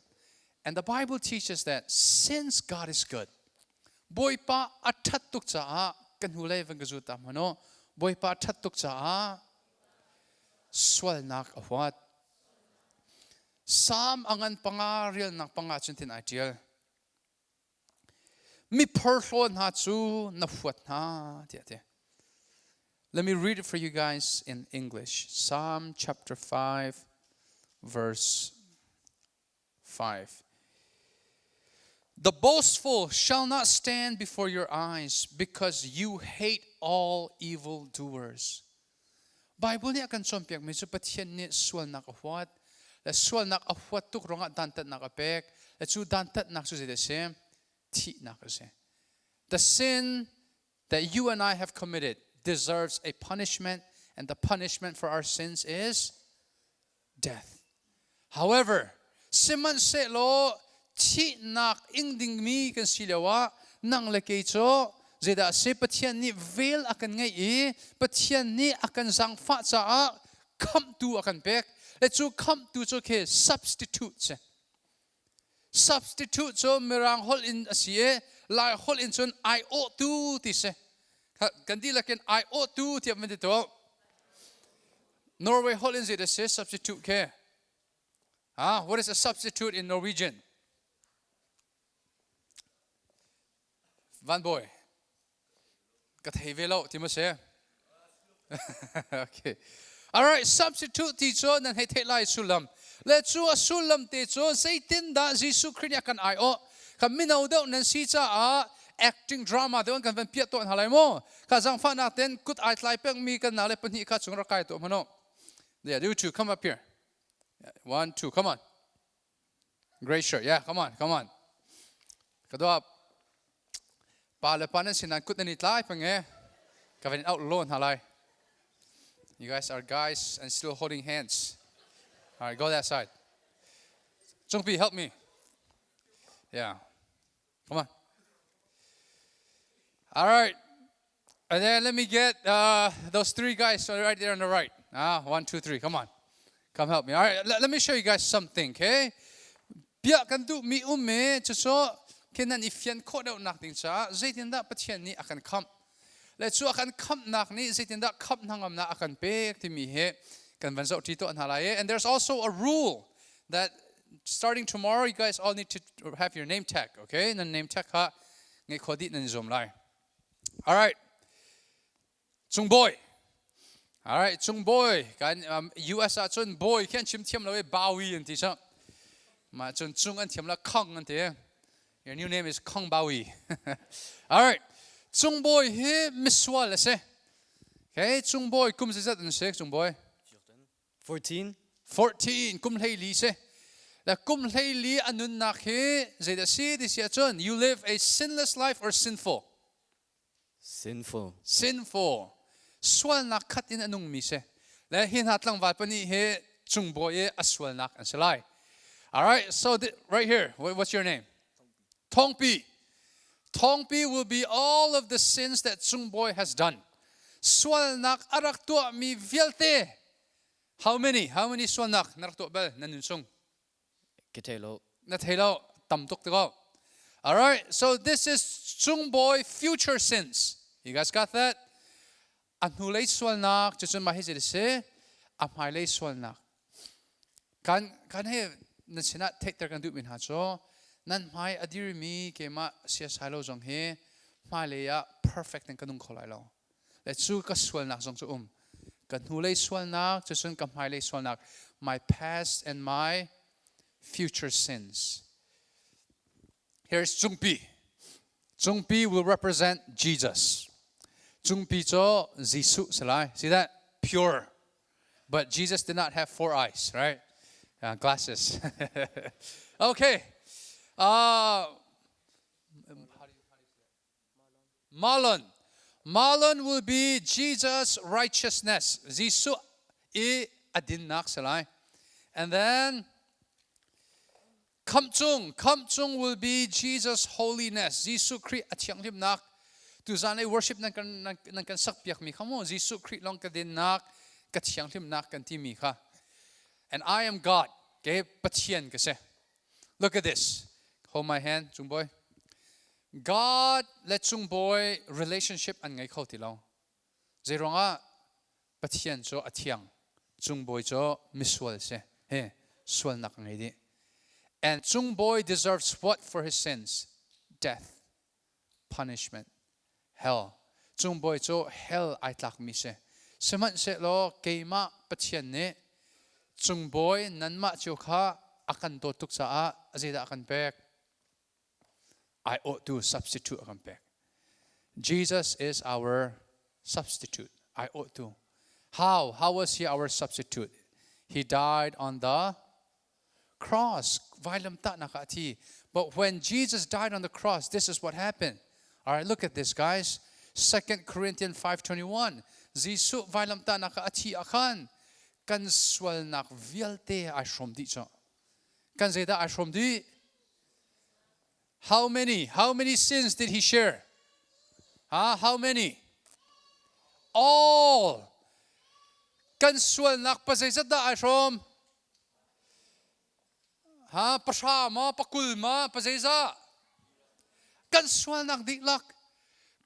And the Bible teaches that since God is good, Bawipa a ṭhat tuk caah kan hnulei van ka zul ta hmanh Bawipa a ṭhat tuk caah sualnak a huat. Salm a ngan panga rialnak panga cun tin ai ṭial. Mi phorhlaw hna cu na huat hna tiah ti. Let me read it for you guys in English. Psalm chapter 5 verse 5. The boastful shall not stand before your eyes because you hate all evil doers. Bible nih a kan cawnpiakmi cu Pathian nih sualnak a huat le sualnak a huat tuk ruangah dantatnak a pek le cu dantatnak cu zeidah a si? Thihnak a si. The sin that you and I have committed deserves a punishment and the punishment for our sins is death. However, sihmanhsehlaw thihnak ing dingmi kan si lioah nang le kei cu zeidah a si Pathian nih vel a kan ngeih i Pathian nih a kan zaangfah caah khamhtu a kan pek le cu khamhtu cu khi substitute si substitute cu mirang holh in a si i lai holh in cun aiawhtu ti si kan dihlak in aiawhtu tiah van ti tuah Norway holh in zei a si substitute ke ah what is a substitute in Norwegian Van Boy ka thei ve lo ti ma si okay alright substitute ti cu nan hei theih lai sullam le cu a sullam te cu zeitin dah Jesuh Khrih nih a kan ai awh kan mino deuh nan si caah acting drama deuh kan van piah tuah hna lai mu ka zangfahnak ten kut ai tlai pengmi kan nau le pahnih kha cung rak kai tuah hmano yeah you two come up here one two come on Great shirt. Yeah, come on, come on. Ka dua pa le pa nan sinan kut nan i tlai pang e. Ka van out lo hna lai. You guys are guys and still holding hands. All right, go that side. Chungpi, help me. Yeah. Come on. All right. And then let me get those three guys right there on the right. Ah, one, two, three. Come on. Come help me. All right. Let me show you guys something, okay? Bia kan duh mi um me cucu kenan i fian khawh deuh nak ding caah zeitindah Pathian nih a kan khamh le cu a kan khamhnak nih zeitindah khamh hnangamnak a kan pek timi hi kan van zoh ṭi tuah hna lai and there's also a rule that starting tomorrow you guys all need to have your name tag okay nan name tag kha ngei kho dih nan zum lai all right Cung Bawi all right Cung Bawi kan US ah cun bawi khi an chim thiam lo i Bawi an ti cu mah cun cung an thiam la Khang an ti your new name is Khang Bawi all right Cung Bawi hi misual a si okay Cung Bawi kum zeizat an si Cung Bawi 14. 14 kum 14 si le kum 14 a nunnak hi zeidah si ti si ahcun you live a sinless life or sinful Sinful. Sinful. Sualnak khat in a nungmi si. Le hi hna tlangval pahnih hi cungbawi i a sualnak an si lai. All right, so right here, what's your name? Thongpi. Thongpi will be all of the sins that Cungbawi has done. Sualnak a rak tuahmi vialte. How many? How many sualnak na rak tuah bal na nun chung? Ka thei lo. Na thei lo. Tam tuk ti ko. All right, so this is Cungbawi future sins. You guys got that? A hnulei sualnak cucun mah hi zei si? A hmailei sualnak. Kan kan he na sinah theihter kan duhmi hna cu nan hmai a dirmi keimah siasai lo zong hi hmailei ah perfect in ka nung kho lai lo. Le cu ka sualnak zong cu um. Ka hnulei sualnak cucun ka hmailei sualnak my past and my future sins. Here's Cungpi. Cungpi will represent Jesus. Cungpi cu Jesuh si lai. See that? Pure. But Jesus did not have four eyes, right? Glasses. Okay. Marlon. Marlon will be Jesus' righteousness. Jesuh i adinnak si lai. And then Khamh Khamh cung will be Jesus holiness. Jesuh Khrih a thianghlimnak. Tuzan i worship nan kan nan kan sak piak mi kha mu Jesuh Khrih long ka dinnak ka thianghlimnak kan ti mi kha. And I am God. Ke Pathian ka si. Look at this. Hold my hand, Cung Boy. God le Cung Boy relationship an ngei kho ti lo. Zeiruangah Pathian cu a thiang, Cung Bawi cu misual si. He, sualnak a ngei dih. And Cung Bawi deserves what for his sins? Death, punishment, hell. Cung Bawi cu hell ai tlakmi si. Sihmanhsehlaw keimah Pathian nih Cung Bawi nanmah cio kha a kan dawt tuk caah zeidah a kan pek? Aiawhtu substitute a kan pek. Jesus is our substitute. Aiawhtu. How? How was he our substitute? He died on the cross. Vailamtahnak ah a thi. But when Jesus died on the cross, this is what happened. All right, look at this, guys. 2 Corinthians 5.21 Jesuh vailamtahnak ah a thi ah khan kan sualnak vialte ai hrawm dih cu. Kan zeidah ai hrawm dih? How many? How many sins did he share? Huh? How many? All. Kan sualnak pa zeizat dah ai hrawm? Ha, pahra ma, pakul ma, pa zeizah? Kan sualnak dihlak,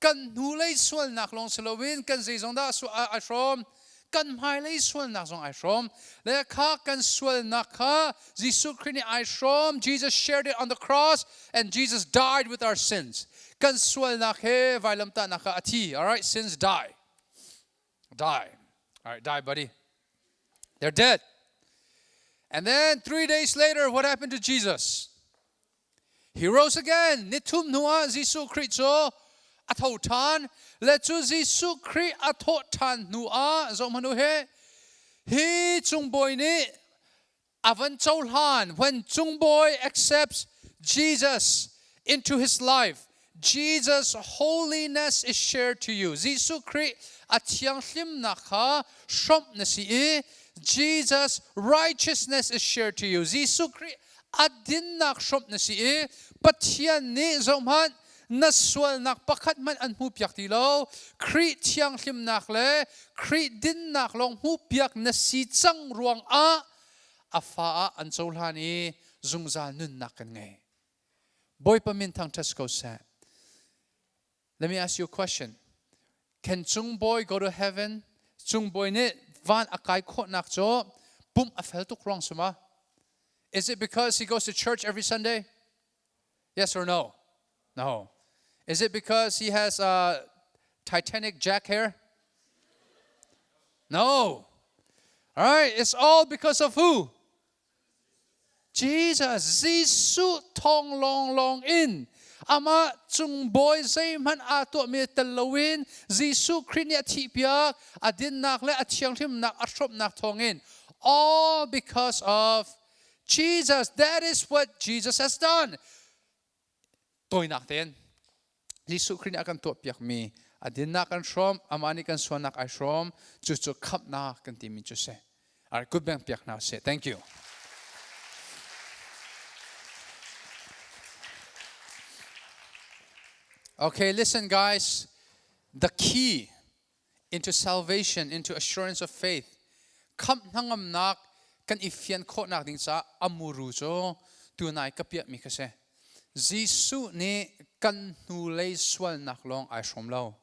kan hnulei sualnak lawng si loin kan zeizong dah ai hrawm? Kan hmailei sualnak zong ai hrawm. Le kha kan sualnak kha Jesuh Khrih nih ai hrawm. Jesus shared it on the cross and Jesus died with our sins. Kan sualnak he vailamtahnak ah a thi. All right, sins die. Die. All right, die, buddy. They're dead. And then 3 days later, what happened to Jesus? He rose again. Nithum hnu ah Jesuh Khrih cu a tho ṭhan. Le cu Jesuh Khrih a thawh ṭhan hnu ah zohhmanh u he hi cungbawi nih a van cohlan when cungbawi accepts Jesus into his life Jesus holiness is shared to you. Jesuh Khrih a thianghlimnak kha hrawmh na si i Jesus righteousness is shared to you. Jesuh Khrih a dinnak hrawmh na si i Pathian nih zohhmanh na sualnak pakhat hmanh an hmuhpiak ti lo. Khrih thianghlimnak le Khrih dinnak lawng hmuhpiak na si cang ruangah a fa ah an cohlan i zungzal nunnak kan ngei. Bawipa min thangṭhat ko seh. Let me ask you a question. Can Cungbawi go to heaven? Cungbawi nih van a kai khawhnak cu pumh a fel tuk ruang suma. Is it because he goes to church every Sunday? Yes or no? No. Is it because he has a Titanic jack hair? No. All right, it's all because of who? Jesus, Jesuh thawng lawnglawng in amah cung bawi zeihmanh aa tuahmi tel loin Jesuh Khrih nih a thihpiak, a dinnak le a thianghlimnak a hrawmhnak thawngin all because of Jesus. That is what Jesus has done. Tawinak tein Jesuh Khrih nih a kan tuahpiakmi a dinnak kan hrawm, amah nih kan sualnak ai hrawm, cucu khamhnak kan timi cu si. Alright, good bang piak hna sih. Thank you. Okay, listen guys. The key into salvation, into assurance of faith, khamh hnangamnak kan i fian khawhnak ding caah amuru cu tunai ka piahmi kha si. Jesuh nih kan hnulei sualnak lawng ai hrawm lo.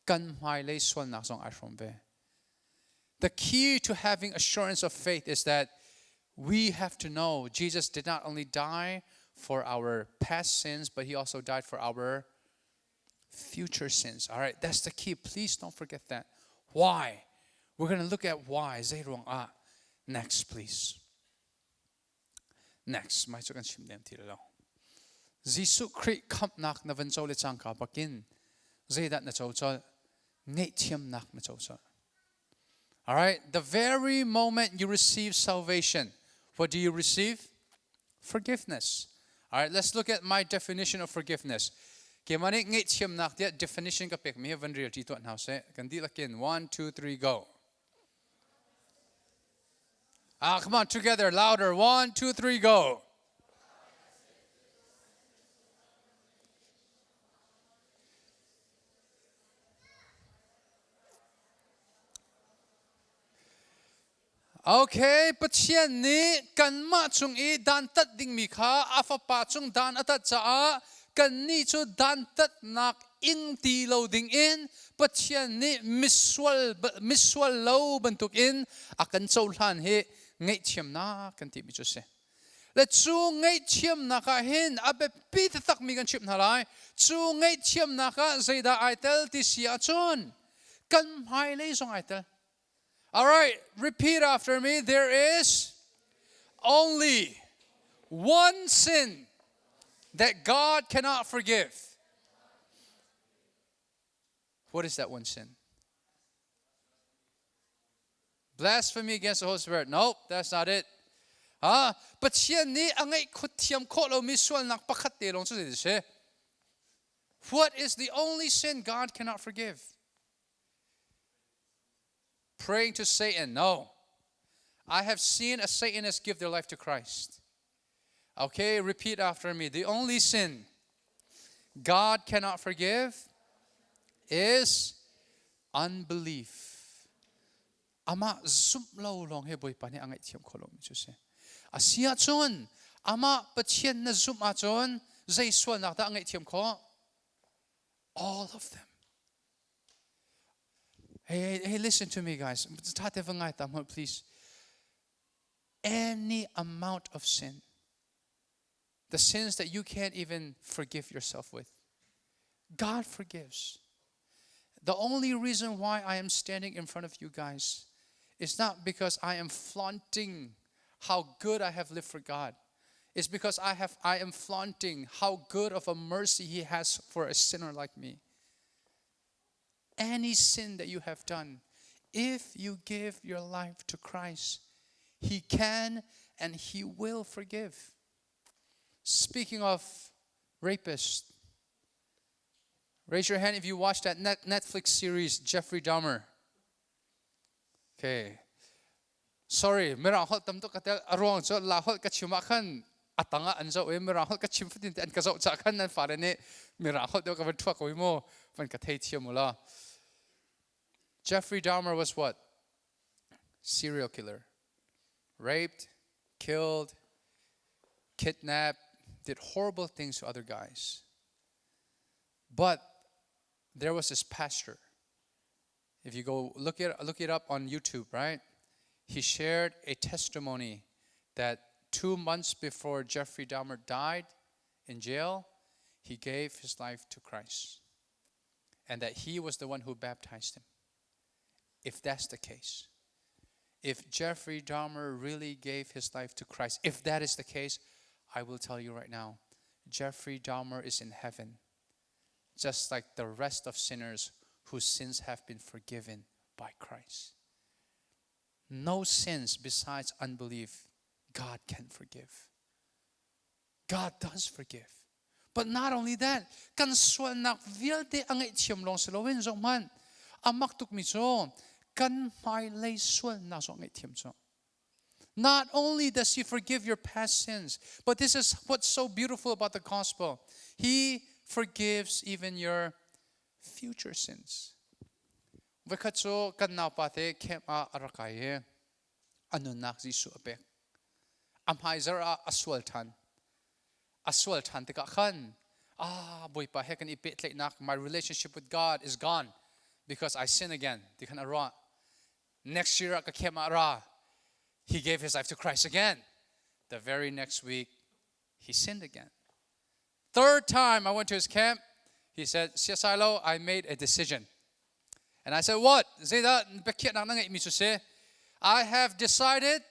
Kan hmailei sualnak zong ai hrawm ve. The key to having assurance of faith is that we have to know Jesus did not only die for our past sins, but he also died for our future sins. All right, that's the key. Please don't forget that. Why? We're going to look at why. Zei ah. Next, please. Next, mai cu kan chim dem ti lo. Jesuh Khrih khamhnak na van co le cangka bakin zeidah na co colh? Ngaihthiamnak na co colh. All right, the very moment you receive salvation, what do you receive? Forgiveness. All right, let's look at my definition of forgiveness. Keimah nih ngaihthiamnak tiah definition ka pekmi hi van rel ṭi tuah hna seh. Kan dihlak in one, two, three, go. Ah, come on, together, louder. One, two, three, go. Okay, Pathian nih kanmah cung i dantat dingmi kha a Fapa cung dan a tat caah kannih cu dantatnak ing ti lo dingin Pathian nih misual misual lo bantukin a kan cohlan hi ngaihthiamnak kan timi cu a si. Le cu ngaihthiamnak ah hin a biapi taktakmi kan chimh hna lai. Cu ngaihthiamnak ah zeidah ai tel ti si ahcun kan hmailei zong ai tel. All right, repeat after me. There is only one sin that God cannot forgive. What is that one sin? Blasphemy against the Holy Spirit. Nope, that's not it. Ah, Pathian nih a ngeih khut thiam khawh lomi sualnak pakhat te lawng cu zei si? What is the only sin God cannot forgive? Praying to Satan. No. I have seen a Satanist give their life to Christ. Okay, repeat after me. The only sin God cannot forgive is unbelief. Amah zumh lo lawng hi Bawipa nih a ngaihthiam kho lomi cu si. A si ahcun amah Pathian na zumh ahcun zei sualnak dah a ngaihthiam khawh? All of them. Hey, hey, hey, listen to me guys. Ṭha te va ngai ta hmanh please. Any amount of sin, the sins that you can't even forgive yourself with, God forgives. The only reason why I am standing in front of you guys is not because I am flaunting how good I have lived for God. It's because I have I am flaunting how good of a mercy he has for a sinner like me. Any sin that you have done, if you give your life to Christ, he can and he will forgive. Speaking of rapists, raise your hand if you watched that Netflix series, Jeffrey Dahmer. Okay. Sorry, mirang holh tam tuk ka tel. A ruang cu la holh ka chim ah khan a tang ah an zoh i mirang holh ka chim fatin te an ka zoh cah khan nan fale nih mirang holh deuh ka van thuak ko i mu van ka thei thiam u la. Jeffrey Dahmer was what? Serial killer. Raped, killed, kidnapped, did horrible things to other guys. But there was this pastor If you go look it, look it up on YouTube, right? He shared a testimony that 2 months before Jeffrey Dahmer died in jail, he gave his life to Christ. And that he was the one who baptized him. If that's the case, if Jeffrey Dahmer really gave his life to Christ, if that is the case, I will tell you right now, Jeffrey Dahmer is in heaven, just like the rest of sinners whose sins have been forgiven by Christ. No sins besides unbelief God can forgive. God does forgive. But not only that, kan sualnak vialte a ngaihthiam lawng si loin zohhmanh, a mak tukmi cu kan hmailei sualnak zong a ngaihthiam cu. Not only does he forgive your past sins, but this is what's so beautiful about the gospel. He forgives even your future sins. Voikhat cu kan naupa te camp ah a rak kai i a nunnak Jesuh a pek. A hmaizarh ah a sual ṭhan. A sual ṭhan tikah khan, ah Bawipa he kan i pehtlaihnak, my relationship with God is gone because I sin again ti khan a ruah. Next year ah ka camp ah ra. He gave his life to Christ again. The very next week, he sinned again. Third time I went to his camp, he said, Siasilo, I made a decision. And I said, What? I have decided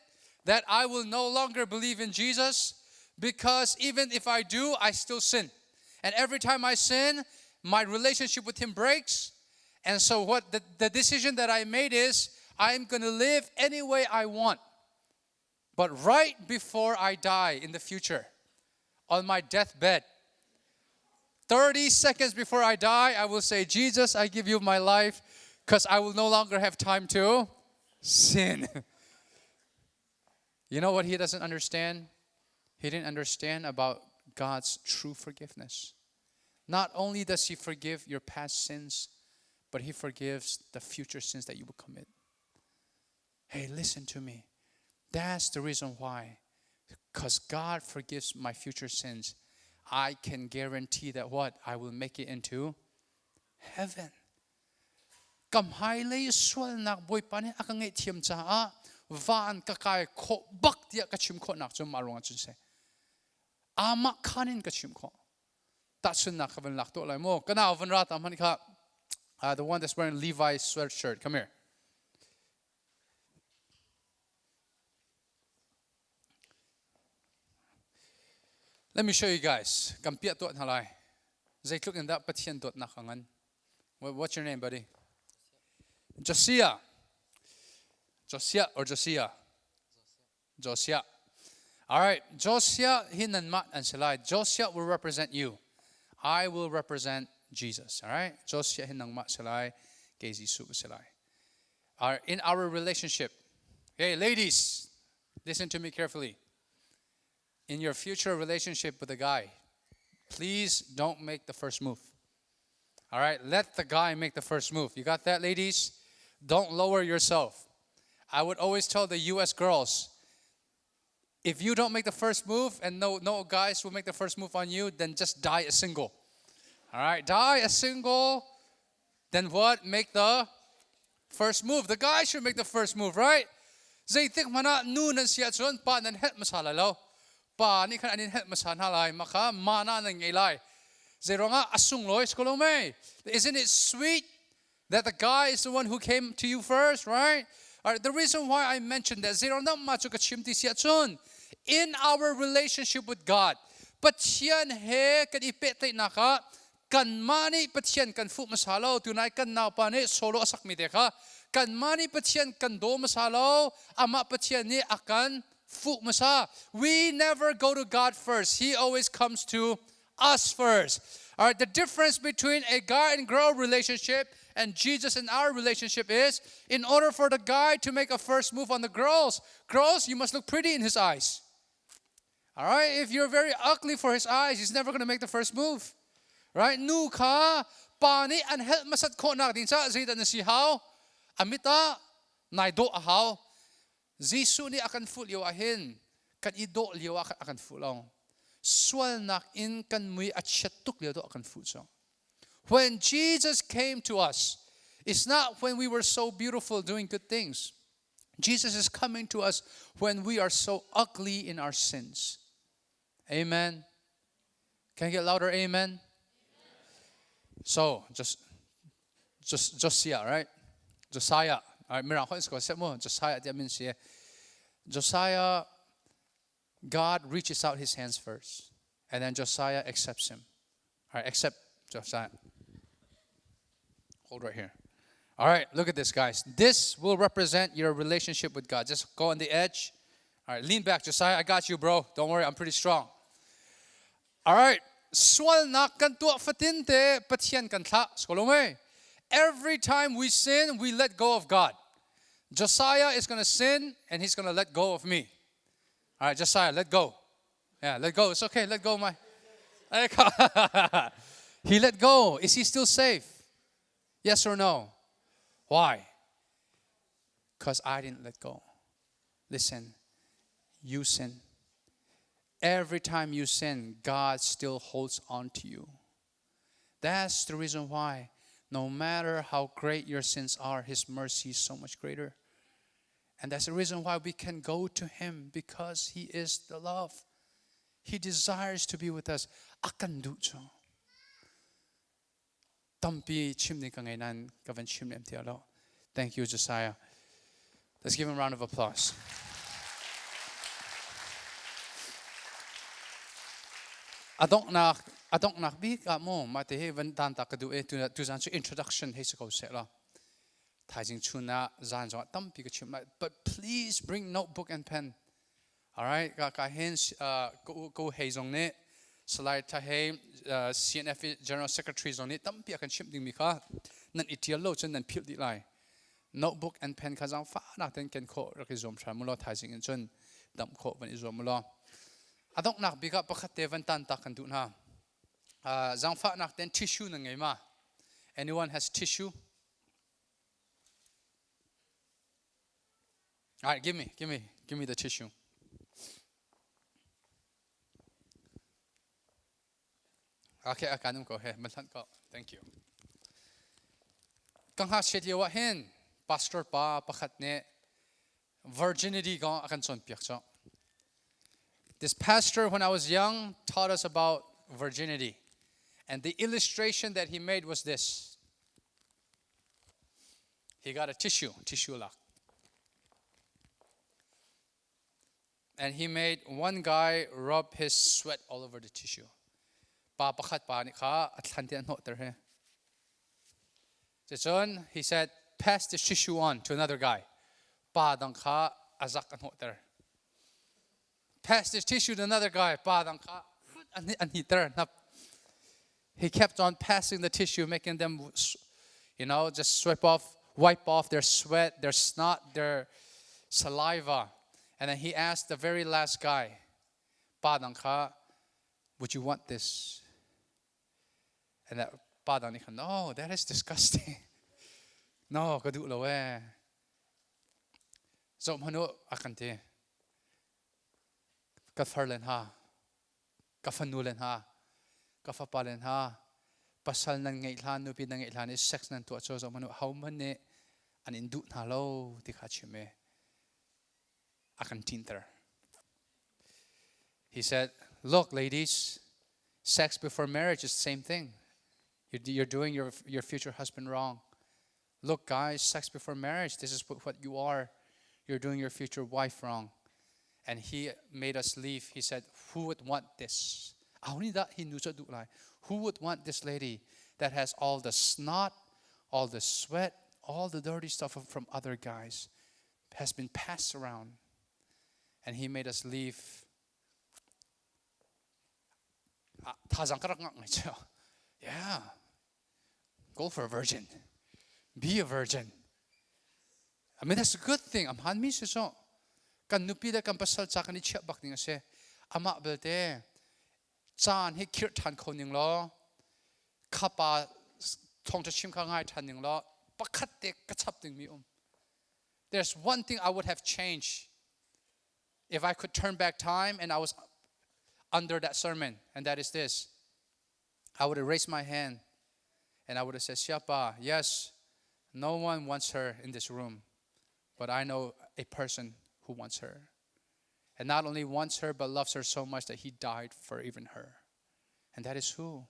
that I will no longer believe in Jesus because even if I do, I still sin. And every time I sin, my relationship with him breaks. And so what the, the decision that I made is I'm going to live any way I want. But right before I die in the future, on my deathbed, 30 seconds before I die, I will say, Jesus, I give you my life because I will no longer have time to sin. you know what he doesn't understand? He didn't understand about God's true forgiveness. Not only does he forgive your past sins, but he forgives the future sins that you will commit. Hey, listen to me. That's the reason why. Because God forgives my future sins. I can guarantee that what? I will make it into heaven. Ka hmailei sualnak Bawipa nih a ka ngaihthiam caah van ka kai khawh bak tiah ka chim khawhnak cu mah ruangah cun si. Amah khan in ka chim khawh. Tahchunnak ka van lak tuah lai mu. Ka nau van ra ta hmanh kha the one that's wearing Levi's sweatshirt come here. Let me show you guys. Kan piah tuah hna lai. Zeitluk in dah Pathian dawtnak a ngan. What's your name, buddy? Josiah. Josiah or Josiah? Josiah. All right, Josiah hi nanmah an si lai. Josiah will represent you. I will represent Jesus. All right, Josiah hi nangmah si lai, kei Jesuh si lai. Our, in our relationship, hey ladies, listen to me carefully. In your future relationship with a guy, please don't make the first move. All right, let the guy make the first move. You got that, ladies? Don't lower yourself. I would always tell the US girls if you don't make the first move and no, no guys will make the first move on you, then just die a single. All right, die a single, then what? Make the first move. The guy should make the first move, right? Zeitik hmanh ah nu nan si ahcun pa nan helh hmasa lai lo. Pa nih khan an in helh hmasa hna lai. Mah kha mana nan ngei lai. Zeiruangah a sunglawi si ko lo mei? Isn't it sweet that the guy is the one who came to you first, right? All right, the reason why I mentioned that zeiruang mah cu ka chim ti si ahcun in our relationship with God, Pathian he kan i pehtlaihnak ah kanmah nih Pathian kan fuh hmasa lo tunai kan naupa nih solo a sakmi te kha kanmah nih Pathian kan daw hmasa lo amah Pathian nih a kan fuh hmasa. We never go to God first. He always comes to us first. All right, the difference between a guy and girl relationship and Jesus and our relationship is in order for the guy to make a first move on the girls, girls, you must look pretty in his eyes. All right, if you're very ugly for his eyes, he's never going to make the first move. Right? Nu kha pa nih an helh hmasat khawhnak ding caah zeidah na si hau? A mit ah nai dawh a hau. Jesuh nih a kan fuh lio ah hin kan i dawh lio ah a kan fuh lo. Sualnak in kan mui a chiat tuk lio dawh a kan fuh cu. When Jesus came to us, it's not when we were so beautiful doing good things. Jesus is coming to us when we are so ugly in our sins. Amen. Can I get louder? Amen. So just just Josiah, right? Josiah. All right, mirang Josiah Josiah God reaches out his hands first, and then Josiah accepts him. All right, accept Josiah. Hold right here. All right, look at this, guys. This will represent your relationship with God. Just go on the edge. All right, lean back, Josiah. I got you, bro. Don't worry, I'm pretty strong. All right, sualnak kan tuah fatin te Pathian kan thlah. Skolome. Every time we sin, we let go of God. Josiah is going to sin and he's going to let go of me. All right, Josiah, let go. Yeah, let go. It's okay. Let go, my. he let go. Is he still safe? Yes or no? Why? Because I didn't let go. Listen, you sin. Every time you sin, God still holds on to you. That's the reason why, no matter how great your sins are, His mercy is so much greater. And that's the reason why we can go to Him because He is the love. He desires to be with us. A kan duh cu. Tampi chim ding ka ngei nain ka van chim lem ti lo. Thank you, Josiah. Let's give him a round of applause. A donghnak a donghnak bik ah mu mah te hi van dan ta ka duh e tu tu zan cu introduction hei si ko seh la thaizing chun ah zan zong ah tampi ka chim lai but please bring notebook and pen all right ka ka hin ko ko hei zong nih Salai Tha Hei CNF General Secretary zong nih tampi a kan chimh dingmi kha nan i ṭial lo cun nan philh dih lai notebook and pen kha zaangfahnak ten ken khawh rak i zuam hram u law thaizing in cun damh khawh van i zuam u law a donghnak bik ah pakhat te van tan tak kan duh hna zaangfahnak ten tissue nan ngei ma anyone has tissue All right, give me, give me, give me the tissue. Okay, a kanum ko he, man ko. Thank you. Ka ngakchiat lio ah hin pastor pa pakhat nih virginity kong a kan cawnpiak cu. This pastor, when I was young, taught us about virginity. And the illustration that he made was this. He got a tissue, tissue lock. And he made one guy rub his sweat all over the tissue. Pa pakhat pa nih kha a thlan te a hnawhter he. Cun he said, pass the tissue on to another guy. Pa dang kha a zak a hnawhter. Pass this tissue to another guy. Pa dang kha an hiter hnap. He kept on passing the tissue, making them, just swipe off, wipe off their sweat, their snot, their saliva. And then he asked the very last guy, Pa dang kha, would you want this? And that pa dang nih khan, no, that is disgusting. No, ka duh lo eh. Zoh hmanh u, a kan ti. Ka far len ha, ka fanu len ha, ka fapa len ha, pasal nan ngeih hlan, nupi nan ngeih hlan i sex nan tuah cu zoh hmanh u, ho hmanh nih an in duh hna lo ti kha chim e. A kan ṭinter. He said, look, ladies, sex before marriage is the same thing. You're doing your future husband wrong. Look, guys, sex before marriage, this is what you are. You're doing your future wife wrong. And he made us leave. He said, Who would want this? Who would want this lady that has all the snot, all the sweat, all the dirty stuff from other guys has been passed around? And he made us leave. Yeah. Go for a virgin. Be a virgin. I mean, that's a good thing. Am han mi si so. Kan nupi le kan pasal ca kan i chiah bak ding a si. Amah belte caan hi khirh ṭhan kho ning law khapa thawngṭha chim kha ngai ṭhan ning law pakhat te ka chap ding mi um. There's one thing I would have changed if I could turn back time and I was under that sermon, and that is this. I would have raised my hand and I would have said, Siapa, yes, no one wants her in this room, but I know a person who wants her. And not only wants her, but loves her so much that he died for even her. And that is who?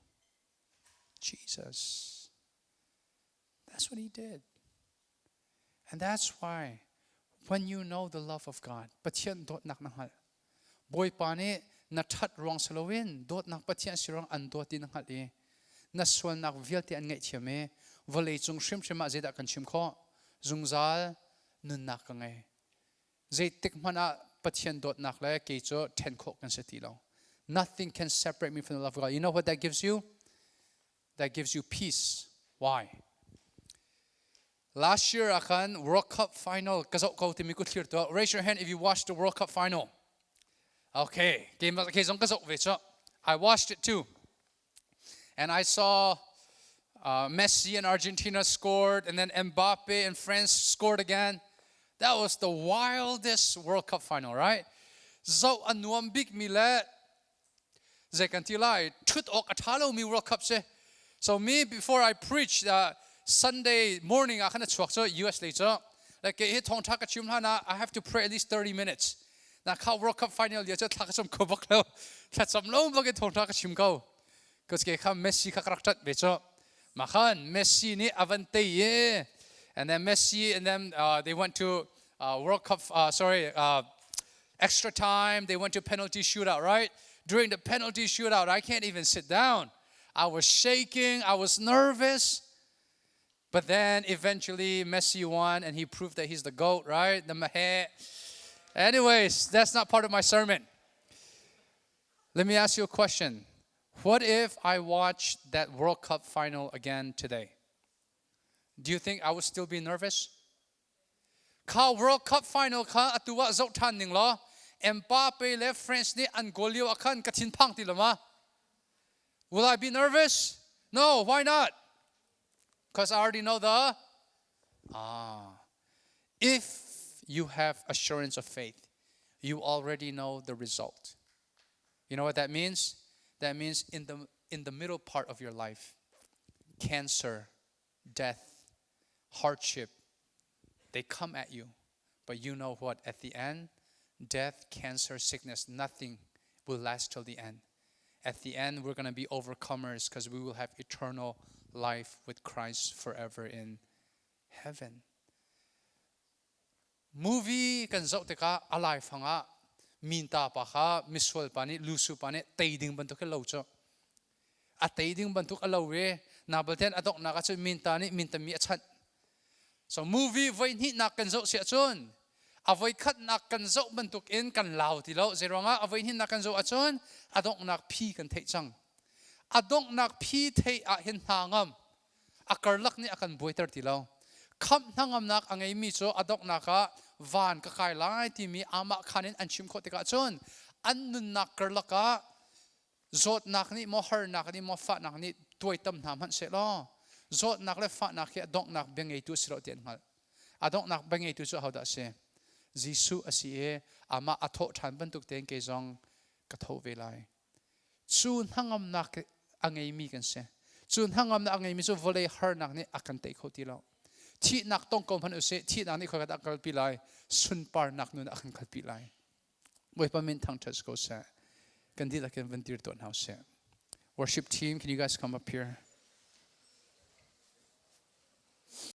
Jesus. That's what he did. And that's why when you know the love of God, Pathian dawtnak na hngalh. Bawipa nih na ṭhat ruang si loin dawtnak Pathian si ruang an dawt ti na hngalh i na sualnak vialte an ngaihthiam i vawlei cung hrimhrim ah zeidah kan chim khawh? Zungzal nunnak ka ngei. Zeitik hmanh ah Pathian dawtnak le kei cu ṭhen khawh kan si ti lo. Nothing can separate me from the love of God. You know what that gives you? That gives you peace. Why? Last year ah World Cup final ka zoh ko timi ku thlir tuah. Raise your hand if you watched the World Cup final. Okay, ke zong ka zoh ve cu. I watched it too. And I saw Messi and Argentina scored, and then Mbappe and France scored again. That was the wildest World Cup final, right? Zoh a nuam bik mi le zei kan ti lai ṭhut awk a ṭha lomi World Cup si. So me before I preach Sunday morning ah khan a chuak cu US lei cu like kei hi thawngṭha ka chim hlan ah I have to pray at least 30 minutes. Na kha World Cup final lio cu thla ka cam kho bak lo. Thlacam lo bak in thawngṭha ka chim ko. Cause ke kha Messi kha ka rak ṭanh ve cu. Ma khan Messi nih a van tei i and then Messi and then they went to World Cup sorry extra time they went to penalty shootout, right? During the penalty shootout, I can't even sit down. I was shaking, I was nervous. But then eventually Messi won and he proved that he's the GOAT, right? The Mahe. Anyways, that's not part of my sermon. Let me ask you a question. What if I watched that World Cup final again today? Do you think I would still be nervous? Kha World Cup final kha atu ah zoh ṭhan ning law Mbappe le France nih an goal lio ah khan ka thinphang ti lo ma? Will I be nervous? No, why not? Because I already know the ah. If you have assurance of faith, you already know the result. You know what that means? That means in the middle part of your life, cancer, death, hardship, they come at you. But you know what? At the end, death, cancer, sickness, nothing will last till the end. At the end, we're going to be overcomers because we will have eternal life with Christ forever in heaven. Movie kan zoh tikah a laifang ah minta pa kha misual pa nih lusu pa nih tei ding bantuk khi lo cu a tei ding bantuk a lo i na balten a donghnak ah cun minta nih minta mi a chanh. So movie voi hnihnak kan zoh siah cun. A voikhatnak kan zoh bantuk in kan lau ti lo. Zeiruangah a voihnihnak kan zoh ahcun a donghnak phi kan theih cang. A donghnak phi theih ah hin hna ngam. A karlak nih a kan buaiter ti lo. Khamh hnangamnak a ngeimi cu a donghnak ah van ka kai lai timi amah khan in an chim khawh tikah cun an nunnak karlak ah zawtnak nih maw harnak nih maw fahnak nih tuaitam hna hmanh seh law zawtnak le fahnak hi a donghnak bia ngeitu a si lo ti an hngalh. A donghnak bia ngeitu cu ahodah a si? Jesuh a si i amah a thawh ṭhan bantuk tein kei zong ka tho ve lai. Cu hnangamnak a ngeimi kan si. Cu hnangamnak a ngeimi cu vawlei harnak nih a kan tei kho ti lo. Thihnak tong ko hmanh usih, thihnak nih khoi ka kalpi lai, sunparnak nun a kan kalpi lai. Bawipa min thangṭhat ko seh. Kan dihlak in van dir tuah hna usih. Worship team, can you guys come up here?